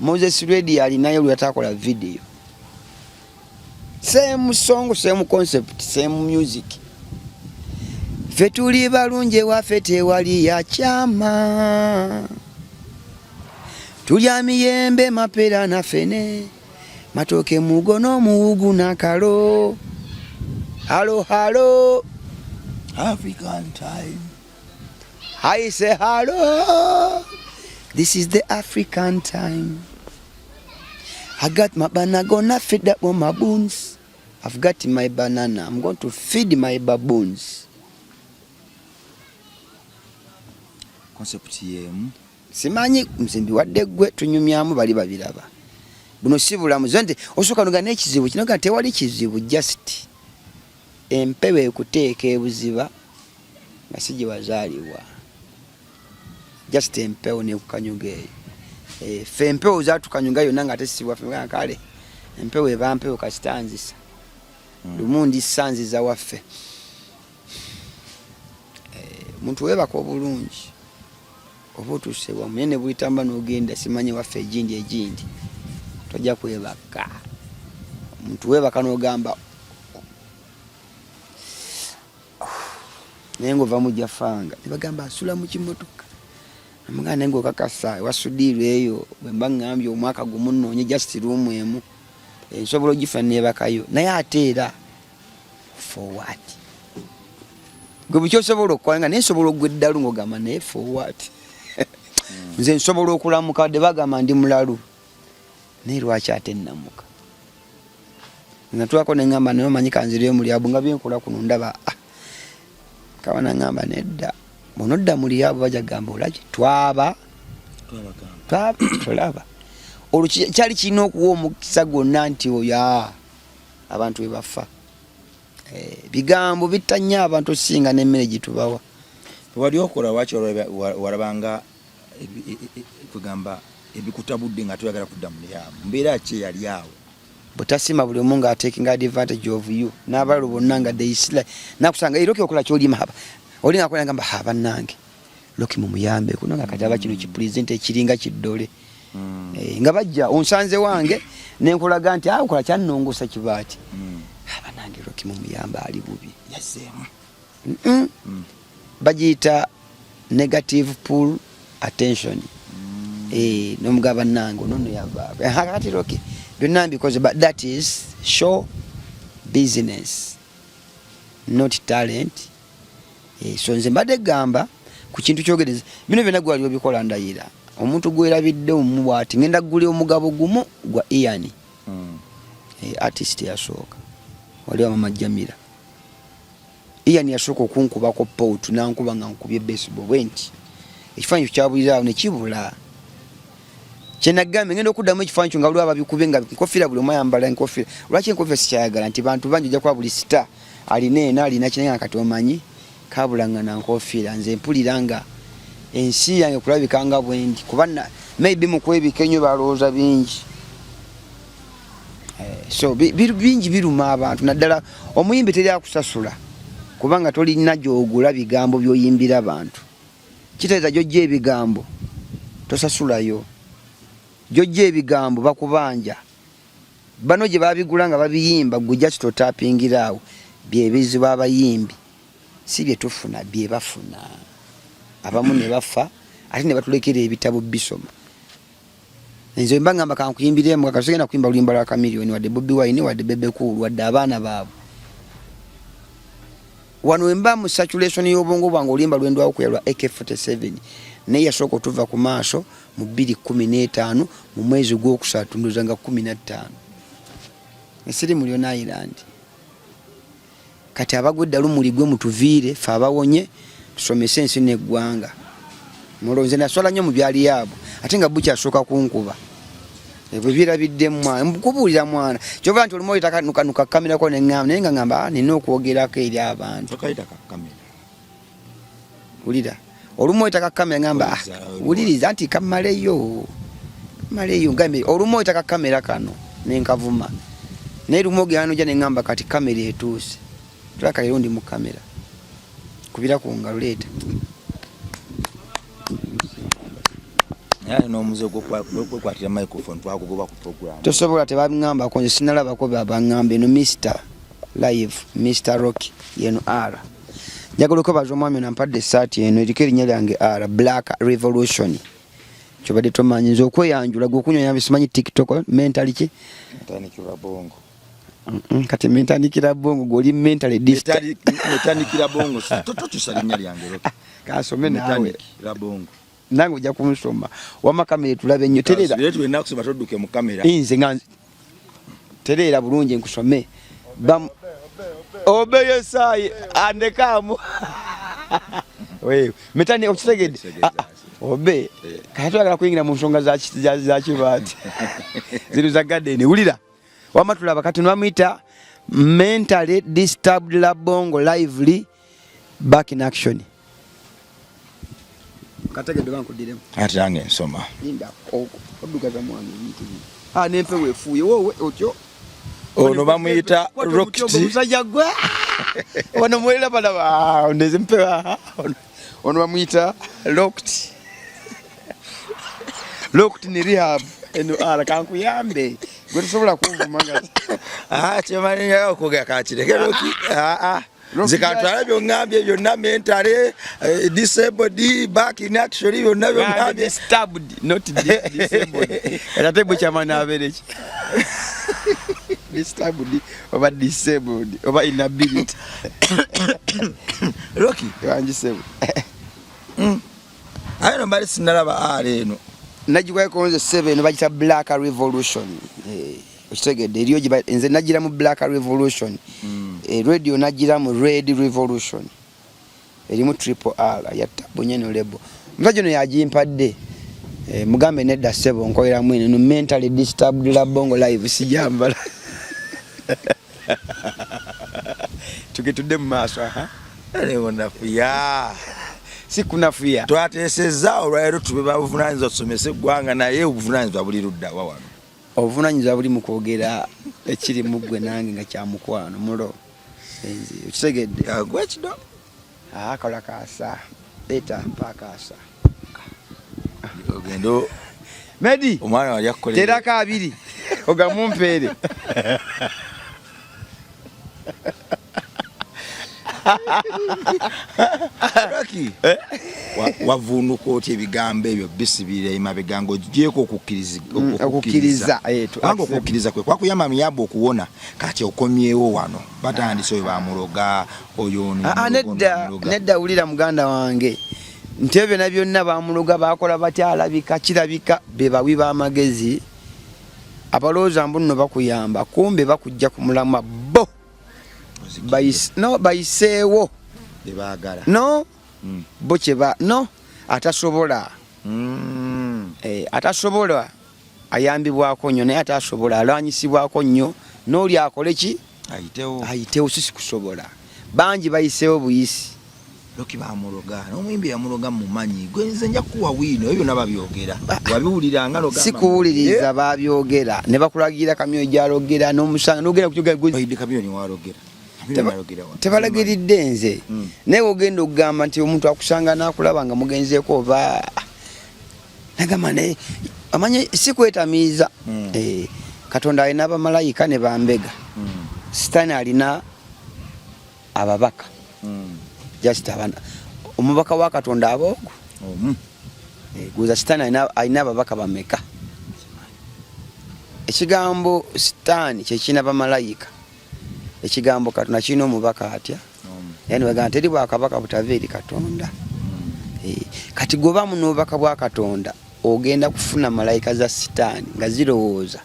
A: Moses Radio alinayo lweyatakola video, same song, same concept, same music, "Ffe tuli balungi ewaffe tewali yakyama." Tulya miyembe, mapera na fene, matooke, mugo n'omuwugu nakalo. Halo halo.
B: African time.
A: I say hello. This is the African time. I got my banana, gonna feed up on my bones. I've got my banana. I'm going to feed my baboons.
B: Concept yemu.
A: Simanyi mzimbi wadde gwe tunyumyamu bali babiraba. Buno si bulamu zo nti osooka noga n'ekizibu kino ga tewali kizibu, just empewo ekuteeka ebuziba nga si gye wazaalibwa, just empewo nekukanyuga eyo. Ffe empewo zatukanyuga yonna nga tesibwa ffe. Kale empewo eba mpewo, kasita nzisa. Lumu ndissa nziza waffe. Omuntu weebaka obulungi oba otuuse wamu, naye ne buyitamba n'ogenda simanyi waffe egindi egindi tojja kwebaka. Omuntu weebaka n'ogamba naye ngaova mujafanga ne bagamba asula mu kimotoka, amugamba naye ngaokakasa ewasudiirwa eyo bwe mba ŋŋambye omwaka gumu nnoonye just room emu nsobola ogifuna neebakayo, naye ate era for what? Gwe buli kyosobola okukola nga naye nsobola okugwa eddalu ng'ogamba naye for what? Nze nsobola okulamuka wadde bagamba ndi mulalu, naye lwaki ate nnamuka? Natulako neŋŋamba naye omanyi kanzireyo mu lyabu nga byenkola kuno ndaba. Ah, kawa naŋŋamba nedda, bw'onodda mu lyabu bajja kugamba olabye twaba tolaba. Olwo kyali kirina okuwa omukisa gwonna nti oyo abantu we bafa. Bigambo bitta nnyo abantu osinga n'emmere gyetubawa.
B: Wali okola lwaki walabanga kugamba ebikutabudde nga toyagala kudda mu lyabu, mbeera ki eyali awo?
A: Butasima buli omu nga taking advantage of you n'abalala bonna nga they sla nakusanga era okola kyolima haba oli nga akola ngamba ha bannange Rocky mumuyambe kuno nga kati aba kino kipresent ekiringa kiddole. Nga bajja onsanze wange nenkulaga nti ah okola kyannongosa kibaati. Abanange Rocky mumuyambe ali bubi.
B: Yazzeemu.
A: Bagiyita negative pull attention. Nomugaba nange onono yavaako kati Rocky byonna mbikoze, but that is show business, not talent. So nze mbadde gamba ku kintu kyogereza bino byonna gwali obikola, ndayira omuntu gwerabidde omu bwati ngenda kugula omugabo gumu gwa Ian. Artist yasooka wali wa Mama Jamira. Ian yasooka okunkubako pot, nankuba nga nkubye baseball bwe nti ekifaananyi kyabulira awo nekibula. Kyenagambye ngenda okuddamu ekifaananyi kyo nga waliwo ababikubye nga nkofiira, buli omu ayambala enkofiira. Lwaki enkofiira sikyayagala nti bantu bangi ojja kuba buli star alina eno alina kinaye nga kati omanyi kabulangana nkofiira. Nze mpulira nga ensi yange kulabika nga bwendi kuba maybe mu kwebika ennyo balowooza bingi. So bingi biruma abantu, naddala omuyimbi teri akusasula kubanga tolina gyogula bigambo byoyimbira bantu. Kitegeeza gyojja ebigambo tosasulayo, gyojja ebigambo bakubanja bano gye babigula nga babiyimba, gwe just otapingira awo. Byebizibu abayimbi si bye tufuna, bye bafuna abamu ne bafa ate ne batulekera ebitabo bisoma. Nze mba ngamba kankuyimbiremu kaka, sigenda kuyimba luyimba lwa Chameleone wadde Bobi Wine wadde Bebe Cool wadde abaana baabwe. Wano wemba mu saturation y'obwongo bwange oluyimba lwendwawo kuya lwa AK47, naye yasooka otuva ku maaso mu 2015 mu mwezi gwokusatu, ndoza nga 15, esiri mu Leone Island. Kati abagwa eddalu muligwe mutuviire, ffe abawonye tusomese ensi n'eggwanga. Mulonze naswala nnyo mu byali yaabwe ate nga bukyasooka kunkuba ebyo birabidde mwana nkubuulira mwana kyova nti olumu oyita kamerako neŋŋamba naye nga ŋŋamba ah, nina okwogerako eri abantu.
B: Tokayita ka kamera.
A: Wulira, olumu oyita ka kamera ŋŋamba ah, wuliriza nti kamaleyo kamaleyo ngambe olumu oyita ka kamera kano nenkavuma, naye lumu ogenda nojja neŋŋamba kati kamera etuuse tulaka leero ndi mu kamera kubira ku ngalo leeta.
B: Naye n'omuze gw'okwekwatira microphone twagugoba ku program.
A: Tosobola, tebaŋŋambako nze sinalabako babaŋŋamba eno Mr Live, Mr Rock yeno R. Njagala okwebaza omwami ono ampadde essaati eno eriko erinnya lyange R Black Revolution. Kyobadde tomanyi nze okweyanjula gwe okunyonya bisimanyi TikTok mentally ki?
B: Metanikira bongo.
A: Kati metanikira bongo gwe oli mentally disturbed.
B: Metanikira bongo. Totusa linnya lyange Rocky.
A: Kasome naawe.
B: Metanikira bongo.
A: Nange ojja kunsoma. Wamma kamera etulabe nnyo. Tereera.
B: Kasubire tuli nakusoma todduke mu kamera.
A: Nze nga tereera bulungi nkusome. Bam Obeye sai andekaamu. Wewe metani okitegedde. Ah, ah, obe kati twagala kuyingira mu nsonga za kibaati zino za garden. Wulira wamma tulaba kati nwamuyita mentally disturbed Labongo lively back in action. Kategedde bankuddiremu.
B: Ate nange nsoma.
A: Linda oddugaza mwana ebintu bino. Ah, n'empewo efuuye woowe otyo.
B: Ono bamuyita Rocket.
A: Omusajja gwe. Ono mwerabalaba ndeze mpewo. Ono bamuyita Rocket. Rocket ni rehab. Eno ala kankuyambe. Gwe tosobola kunvuma nga.
B: Ah, kyemanyi okwogera kakireke Rocky. Ah, ah. Nze kantwala byongambye byonna mentally disabled back in action byonna byongambye.
A: Disturbed, not disabled. Ate bwe kyamani abeere ki? Disturbed oba disabled oba inability.
B: Rocky.
A: Wangi sebo.
B: Aye no mbali sinalaba R eno.
A: Nagikweko nze sebe eno bagita Black Revolution. Okitegedde eriyo nze nagira mu Black Revolution. Radio nagira mu Red Revolution. Erimu triple R ya tabu nyeno lebo. Omusajja ono yagimpadde. Mugambe nedda ssebo nkolera mwene no mentally disturbed Labongo live sijambala. Tugetudde mu maaso aha.
B: Leo nafuya.
A: Si kunafuya.
B: Twateesezza olwaleero tube babuvunaanyizibwa tusomese eggwanga naye obuvunaanyizibwa buli ludda wa wano.
A: Obuvunaanyizibwa buli mu kwogera ekiri mu ggwe nange nga kya mukwano mulo. Enzi okitegedde.
B: Gwe kido.
A: Ah, kola kaasa. Leeta mpa akaasa.
B: Ogendo
A: Medi.
B: Omwana wali akukolera.
A: Terako abiri. Ogamumpeere.
B: Rocky. Wavuunuka otya ebigambo ebyo bisibirira emabega ng'ogyeko
A: okukkiriza.
B: Kubanga okukkiriza kwe kwakuyamba muyamba okuwona kati okomyewo wano batandise oyo bamuloga oyo ono
A: nedda nedda wulira muganda wange nti ebyo byonna byonna bamuloga bakola batya alabika kirabika be bawi b'amagezi abalowooza mbu nno bakuyamba kumbe bakujja ku mulamwa bo no bayiseewo
B: bebaagala
A: no bo kyeba no atasobola atasobola ayambibwako nnyo naye atasobola alwanyisibwako nnyo n'oli akole ki ayitewo sisi kusobola bangi bayiseewo buyisi.
B: Rocky bamuloga n'omuyimbi yamuloga mumanyi gwe nze nja kukuwa wiino ebyo byonna babyogera wabiwuliranga n'ogamba
A: si kuwuliriza babyogera ne bakulagira kamyoni gy'alogera n'omusanga n'ogenda kukyogera gwe
B: Bayidde kamyoni w'alogera.
A: Tebalagiridde nze naye ogenda okugamba nti omuntu akusanga n'akulaba nga mugenzeeko oba nagamba naye amanye si kwetamiiza. Katonda alina bamalayika ne bambega. Sitaani alina ababaka. Just abana omubaka wa Katonda aboogo. Guza Sitaani alina ababaka bameka. Ekigambo Sitaani kye kirina bamalayika. Ekigambo Katonda kirina omubaka atya? Yaani bagamba teri bwakabaka butava eri Katonda. Kati gwe oba n'obubaka bwa Katonda ogenda kufuna malayika za Sitaani nga zirowooza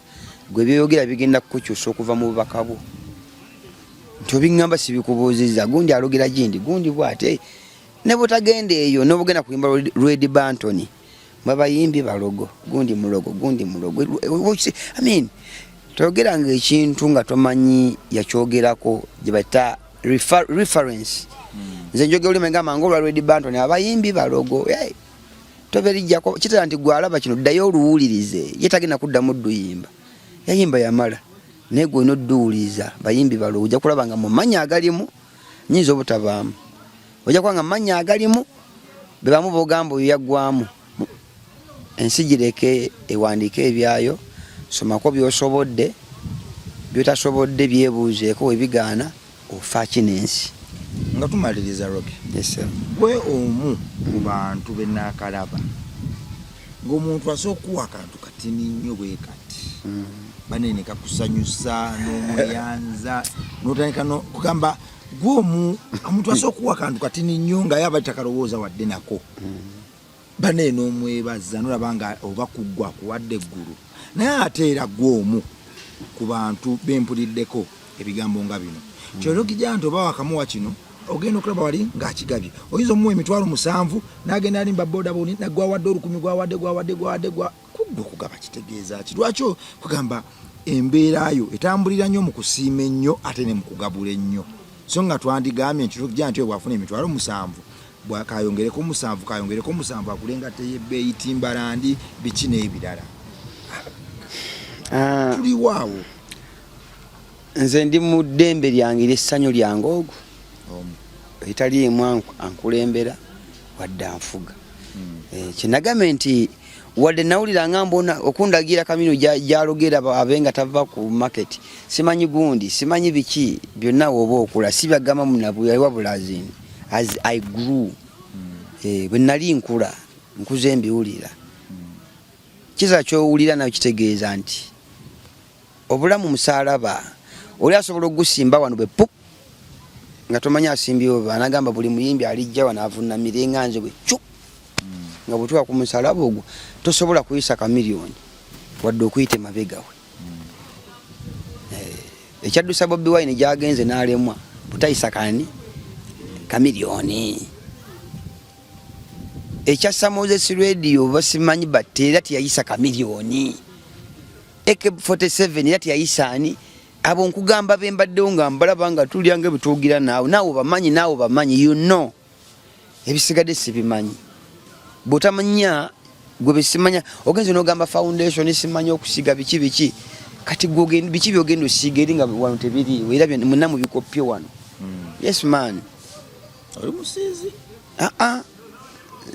A: gwe by'oyogera bigenda kukukyusa okuva mu bubaka bwo. Nti obiŋŋamba sibikubuuzizza, gundi alogera gindi, gundi bw'ate. Ne bw'otagenda eyo n'obugenda kuyimba Red Banton, mwe bayimbi balogo, gundi mulogo, gundi mulogo. I mean, toyogeranga ekintu nga tomanyi yakyogerako gye bayita reference. Nze njogera olulimi ngamba ng'olwa Red Banton abayimbi balogo. Hey, toberijjako kitera nti gwe alaba kino ddayo oluwulirize, ye tagenda kuddamu dduyimba. Yayimba yamala naye gwe olina odduwuliriza bayimbi balogo, ojja kulaba nga mu mannya agalimu nnyinza obutabaamu. Ojja kulaba nga mu mannya agalimu be bamu b'ogamba oyo yaggwamu. Ensi gireke ewandiike ebyayo, somako by'osobodde, by'otasobodde byebuuzeeko we bigaana ofa ki n'ensi.
B: Nga tumaliriza Rocky.
A: Yes, sir.
B: Gwe omu ku bantu be naakalaba Ng'omuntu asobola okuwa akantu katini nnyo bwe kati, banene kakusanyusa n'omweyanza n'otandika kugamba gwomu. Omuntu asobola okuwa akantu katini nnyo nga ye aba takalowooza wadde nako, banene n'omwebaza nolaba nga oba kuggwa akuwadde eggulu. Naye ate era gwomu ku bantu bempuliddeko ebigambo nga bino, kyologija nti oba wakamuwa kino, ogenda okulaba wali ng'akigabye. Oyinza omuwa 70,000 n'agenda alimba boda boni gwawadde 1,000, gwawadde gwawadde gwawadde gwa kuggwa. Okugaba kitegeeza ki? Lwaki kugamba embeera yo etambulira nnyo mu kusiima ennyo ate ne mu kugabula ennyo, so nga twandigambye nti tujja nti oyo bw'afuna 70,000 kayongereko 7, kayongereko 7, agule engatto ey'ebbeeyi, Timberland, biki n'ebirala?
A: Ah,
B: tuliwo awo.
A: Nze ndi mu ddembe lyange eryessanyu lyange ogwo
B: Omu.
A: Etaliimu ankulembera wadde anfuga. Kyenagambe nti wadde nawulira nga mbona okundagira Kamino gyalogera abe nga tava ku market, simanyi gundi, simanyi biki byonna, woba okula si byagamba munabuya wabula as in as I grew, bwe nali nkula nkuze mbiwulira. Kiza kyowulira nayo kitegeeza nti obulamu musaalaba. Oli asobola okugusimba wano bwe pup nga tomanyi asimbyewo, anagamba buli muyimbi alijja wano avunamire nga nze bwe cu nga bwetuka ku musalaba ogwo tosobola kuyisa Kamiliyoni wadde okuyita emabega we. Ekyaddusa Bobi Wine gyagenze n'alemwa butayisa kani Kamiliyoni. Ekyassa Moses Radio basimanyi batte era teyayisa Kamiliyoni. AK47 era teyayisa ani. Abo nkugamba bembaddewo nga mbalaba nga tulya nga bwetuugira naawe, naawe bamanyi, naawe bamanyi, you know. Ebisigadde sibimanyi. Bw'otamanya gwe besimanya ogenze n'ogamba foundation simanyi okusiga biki biki, kati gwe biki byogenda osiiga eri nga wano tebiriiwo, era mwenna mubikoppye wano. Yes man.
B: Oli musiizi?
A: Aa,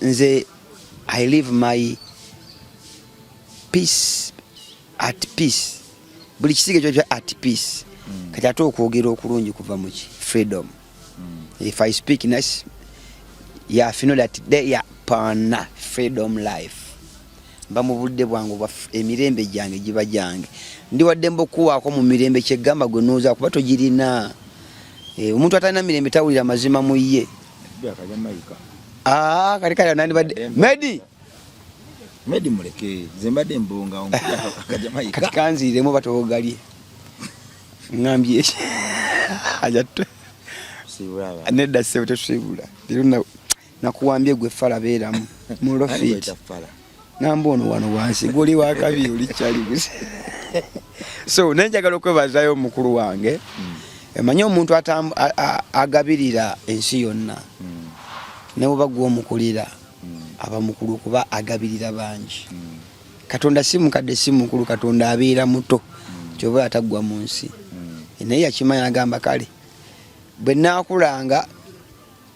A: nze I live my peace at peace. Buli kisiige kyo kya at peace. Kati ate okwogera okulungi kuva muki freedom. If I speak nice, yeah, if you know that they are pana freedom life, mba mu budde bwange obwa emirembe gyange giba gyange, ndi waddembe okuwaako mu mirembe kyegamba gwe nooza kuba togirina. Omuntu atalina mirembe tawulira mazima mu ye. Ah, kati kale nandibadde Medi.
B: Medi muleke, nze mbadde mbonga akajamayika.
A: Kati kanziiremu batogalye ŋŋambye ajatto nedda ssebo, tetusiibula leero. Nakuwambye gwe fala beeramu mu lofit ngamba ono wano wansi gwe oli wakabi oli kyali. So naye njagala okwebazayo omukulu wange. Emanyi omuntu agabirira ensi yonna, ne bwoba gwe omukulira aba mukulu kuba agabirira bangi. Katonda si mukadde, si mukulu, Katonda abeera muto, kyoba ataggwa mu nsi. Naye yakimanya agamba kale bwe naakulanga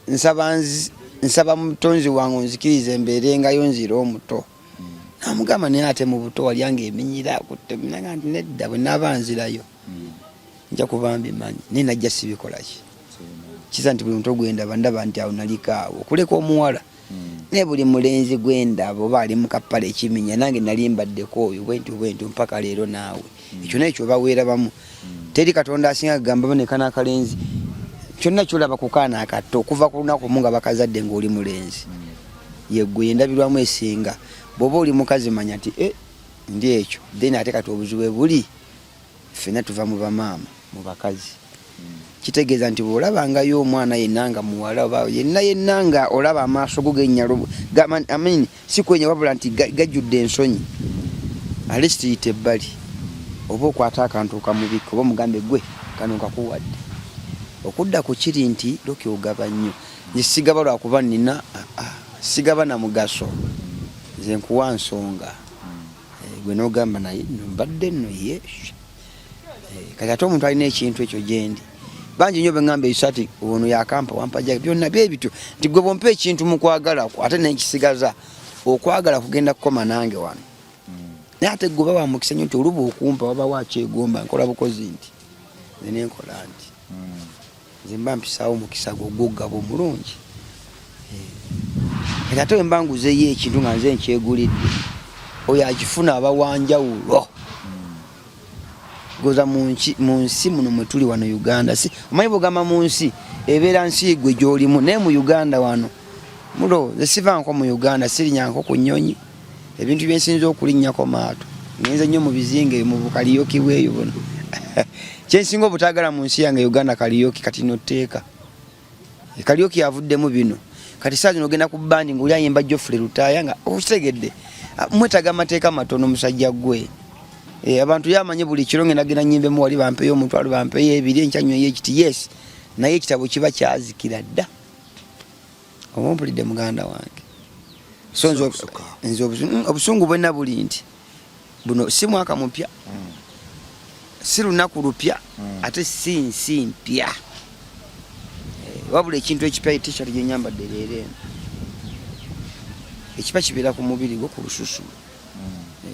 A: nsaba mutonzi wange onzikirize mbeerengayo nzire omuto. Namugamba naye ate mu buto walyanga eminyira kuteminaga nti nedda, bwe naaba nzirayo nja kuba mbimanyi, naye najja sibikolaki. Kiza nti buli muto gwendaba ndaba nti awo naliko awo okuleka omuwala, naye buli mulenzi gwendaba oba ali mu kapale ekiminya nange nali mbaddeko oyo bwentyo bwentyo mpaka leero. Naawe ekyo naye kyoba weerabamu, teri Katonda asinga kugamba bonekana akalenzi kyonna kyolaba ku kaana akato okuva ku lunaku mu nga bakazadde ng'oli mulenzi yeggwe yendabirwamu esinga. Bw'oba oli mukazi manya nti ndi ekyo. Then ate kati obuzibu bwe buli ffenna tuva mu bamaama mu bakazi. Kitegeeza nti bw'olabangayo omwana yenna nga muwala oba yenna yenna nga olaba amaaso go genyalo, I mean, si kwenya wabula nti gajjudde ensonyi, at least yita ebbali oba okwata akantu okamubikka oba omugambe gwe kano nkakuwadde. Okudda ku kiri nti Rocky ogaba nnyo, nze sigaba lwakuba nina, sigaba na mugaso, nze nkuwa nsonga. Gwe n'ogamba naye nno mbadde nno ye. Kati ate omuntu alina ekintu ekyo gyendi bangi nnyo beŋŋamba ekisaati ono yakampa wampaja byonna bye bityo nti gwe bwompa ekintu mu kwagala kwo ate nenkisigaza okwagala kugenda kukoma nange wano. Naye ate gwe oba wamukisa nnyo nti oluba okumpa wabawo akyegomba, nkola bukozi nti nze nenkola nti nze mba mpisaawo omukisa gwo gwogaba omulungi. Kati ate wemba nguzeyo ekintu nga nze nkyegulidde. Oyo akifuna aba wanjawulo. Goza mu nsi muno mwe tuli wano Uganda, si omanyi bwogamba mu nsi ebeera nsi gwe gy'olimu, naye mu Uganda wano mulo nze sivanko mu Uganda, sirinyanko ku nnyonyi, ebintu byensinza okulinnyako maato, ngenze nnyo mu bizinga ebyo mu bukaliyoki bweyo buno. Kyensinga obutaagala mu nsi yange Uganda kaliyoki. Kati no tteeka kaliyoki yavuddemu bino. Kati saa zino ogenda ku bandi ng'oli ayimba Geoffrey Lutaaya nga okitegedde. Ah, mwetaaga amateeka matono musajja gwe. Eh, abantu yamanye buli kiro ngenda genda nyimbemu wali bampeyo 1000, bampeyo 2, enkya nyweyo ekiti. Yes, naye ekitabo kiba kyazikira dda. Oba ompulidde muganda wange? So nze obusungu bwenna buli nti buno si mwaka mupya, si lunaku lupya, ate si nsi mpya. Eh, wabula ekintu ekipya t-shirt gyenyambadde leero eno, ekipya kibeera ku mubiri gwo, ku lususu.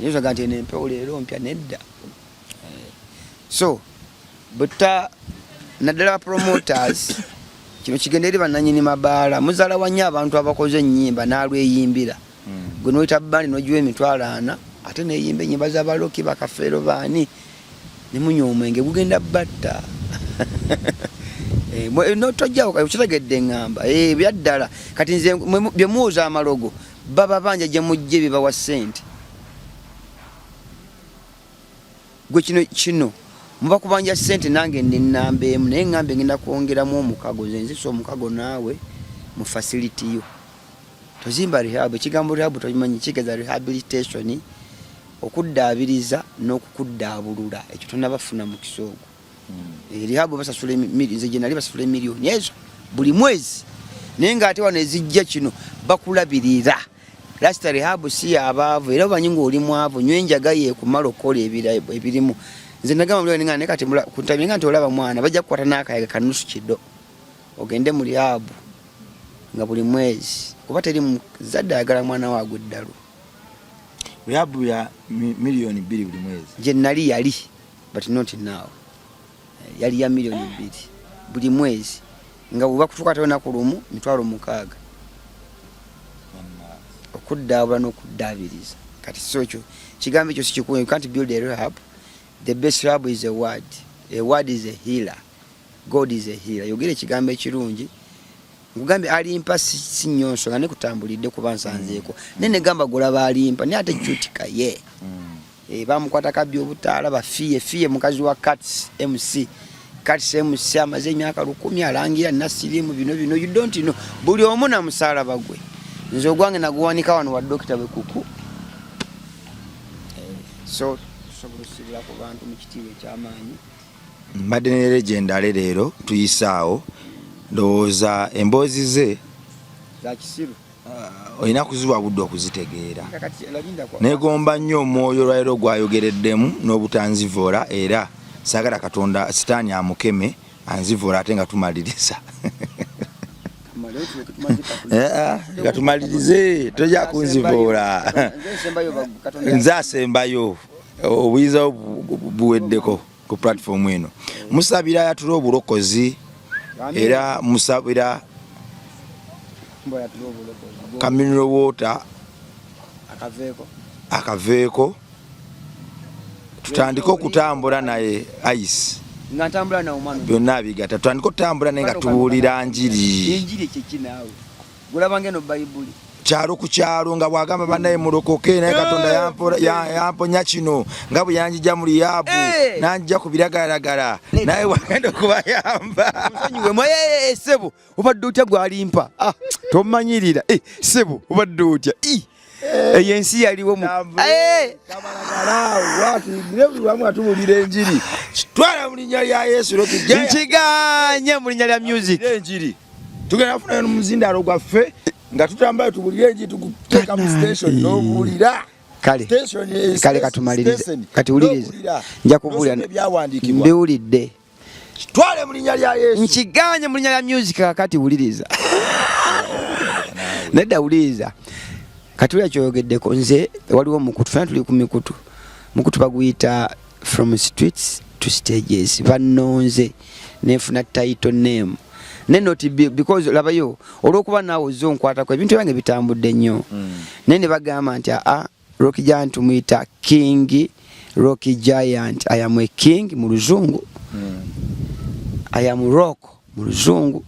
A: Yozaga nti eno empewo leero mpya, nedda. Eh, so buta naddala promoters, kino kigenda eri bannanyini mabaala. Muzaala wannyo abantu abakoze ennyimba n'alweyimbira. Gwe noyita bandi nogiwa 40,000, ate neyimba ennyimba z'abaloki bakafeero baani, ne munywa omwenge gugenda batta. Eh, no tojjawo okitegedde ŋŋamba. Eh, byaddala kati nze bye muwoza amalogo baba banja gye mujje bibawa ssente. Gwe kino kino muba kubanja ssente, nange ndi nnamba emu, naye ŋŋambe ngenda kwongeramu omukago. Nze nzisa omukago naawe mu facility yo tozimba rehab. Ekigambo rehab tobimanyi, kigeza rehabilitation, okuddaabiriza n'okukuddaabulula. Ekyo tonabafuna mukisa ogwo. Eh, rehab basasula nze gye nali basasula emiliyoni ezo buli mwezi, naye ng'ate wano ezijja kino bakulabirira. Rasta rehab si yabaavu, era omanyi ng'oli mwavu, nywa enjaga yeekumala okukola ebirimu. Nze nagamba muli nga naye kati kuntabye nga nti olaba mwana bajja kukwata n'akayaga kanusu kido ogende mu rehab nga buli mwezi, kuba teri muzadde ayagala mwana we agwe eddalu.
B: Rehab ya 2 miliyoni buli mwezi?
A: Gye nali yali, but not now. Eh, yali ya 2 miliyoni buli mwezi, nga bwe bakutukwata olunaku lumu 60,000 okuddaabula n'okuddaabiriza. Kati so ekyo kigambo ekyo sikikuwe. You can't build a rehab. The best rehab is a word. A word is a healer. God is a healer. Yogera ekigambo ekirungi. Nkugambye alimpa si nnyo nsonga ne kutambulidde kuba nsanzeeko, naye negamba golaba alimpa, naye ate cutika ye. Eh, bamukwata kabbi obutaala bafiye fiye mukazi wa Cats MC. Cats MC amaze emyaka 1000 alangira nasirimu bino bino. You don't know, buli omu na musalaba gwe. Nze ogwange naguwanika wano wa dokita bwe kuku. Eh, so tusobola osibula ku bantu mu kitiibwa ekyamaanyi.
B: Mbadde ne legend ale leero tuyisaawo, ndowooza emboozi ze
A: za kisiru.
B: Olina kuziwa budde okuzitegeera.
A: Kati lalinda kwa
B: Negomba nnyo omwoyo olwaliro gwayogereddemu n'obutanzivoola, era saagala Katonda sitaani amukeme anzivoola ate nga tumaliriza.
A: Tumale tuleke tumaze.
B: Eh, ah, nga tumalirize tojja kunzivoola.
A: Nze nsembayo Katonda.
B: Nze asembayo, obuyinza buweddeko ku platform eno. Musabira yatula obulokozi, era musabira
A: Mbo yatula obulokozi.
B: Ka mineral water
A: akaveeko.
B: Akaveeko tutandike okutambula naye ice.
A: Nga ntambula nawo mwana.
B: Byonna bigatta, tutandike okutambula naye nga tubuulira njiri.
A: Enjiri kyeki naawe gulaba ngeno Bayibuli.
B: Kyalo ku kyalo nga bwagamba bannaye mulokoke, naye Katonda yamponya kino nga bwe yanjija mu rehab, nanjija ku biragalalagala, naye wagenda okubayamba.
A: Nsonyiwe mwe sebo, obadde otya gwalimpa? Ah, tomanyirira. Eh, sebo obadde otya? Ih, eyo ensi yaliwo mu Eh!
B: Wamu atubulira enjiri, twala mu linnya lya Yesu.
A: Nkiganye mu linnya lya music.
B: Enjiri tugenda kufunayo nomuzindaalo gwaffe nga tutambayo tubulire enjiri, tuguteeka mu station n'obuulira.
A: Kale
B: Station,
A: kale katumalirize.
B: Station,
A: Kati wuliriza.
B: n'obuulira.
A: Nja kubuulira.
B: N'osoma ebyawandiikibwa.
A: Mbiwulidde.
B: Twale mu linnya lya Yesu.
A: Nkiganye mu linnya lya music. Kakati wuliriza, nedda wuliriza. Kati wulira kyoyogeddeko. Nze waliwo omukutu, fena tuli ku mikutu, mukutu baguyita From Streets to Stages. Bannonze nenfuna title name naye not because labayo olwokuba naawe ozze onkwatako ebintu byange bitambudde nnyo, naye ne bagamba nti aa. Rocky Giant tumuyita King Rocky Giant. I am a king mu luzungu. I am rock mu luzungu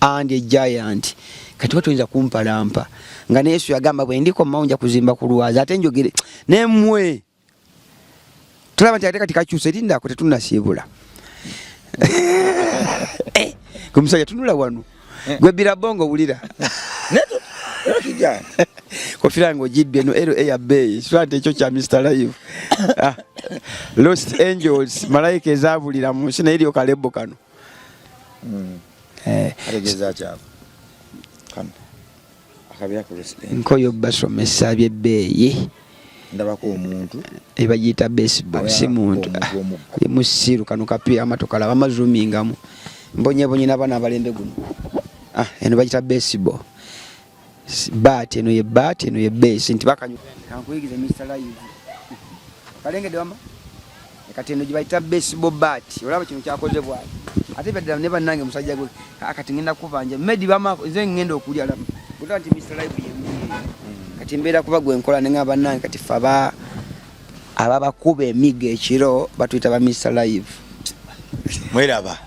A: and a giant. Kati batuyinza kumpalampa nga ne Yesu yagamba bwe ndiko mawunja kuzimba ku lwazi ate njogere nemwe tulaba nti ate kati kakyuse lindako tetunnasiibula. Eh, gwe musajja tunula wano eh. Gwe birabongo wulira kofira yange ogibbye eno ero eya bbeeyi sula nti ekyo kya Mr Live. Ah, Lost Angels, malayika ezabulira mu nsi, naye eriyo kalebo kano. Eh. Nkoyo basomesa byebbeeyi.
B: Ndabako omuntu.
A: Ebagiyita baseball, si muntu musiru. Kano kapiira amato kalaba amazumingamu mbonyebonye n'abaana abalembe guno. Ah, eno bagiyita baseball bat, eno ye bat, eno ye base nti bakanyu kankuyigize Mr Live kalengedde wama. Kati eno gyebayita baseball bat, olaba kino kyakoze bwati ate byaddala ne bannange musajja gwe. Ah, kati ngenda kubanja medi bama nze ngenda okulya laba gutaba nti Mr Live yembi kati mbeera kuba gwe nkola ne nga bannange kati fe aba ababakuba emigo ekiro batuyita ba Mr Live.
B: Mweraba.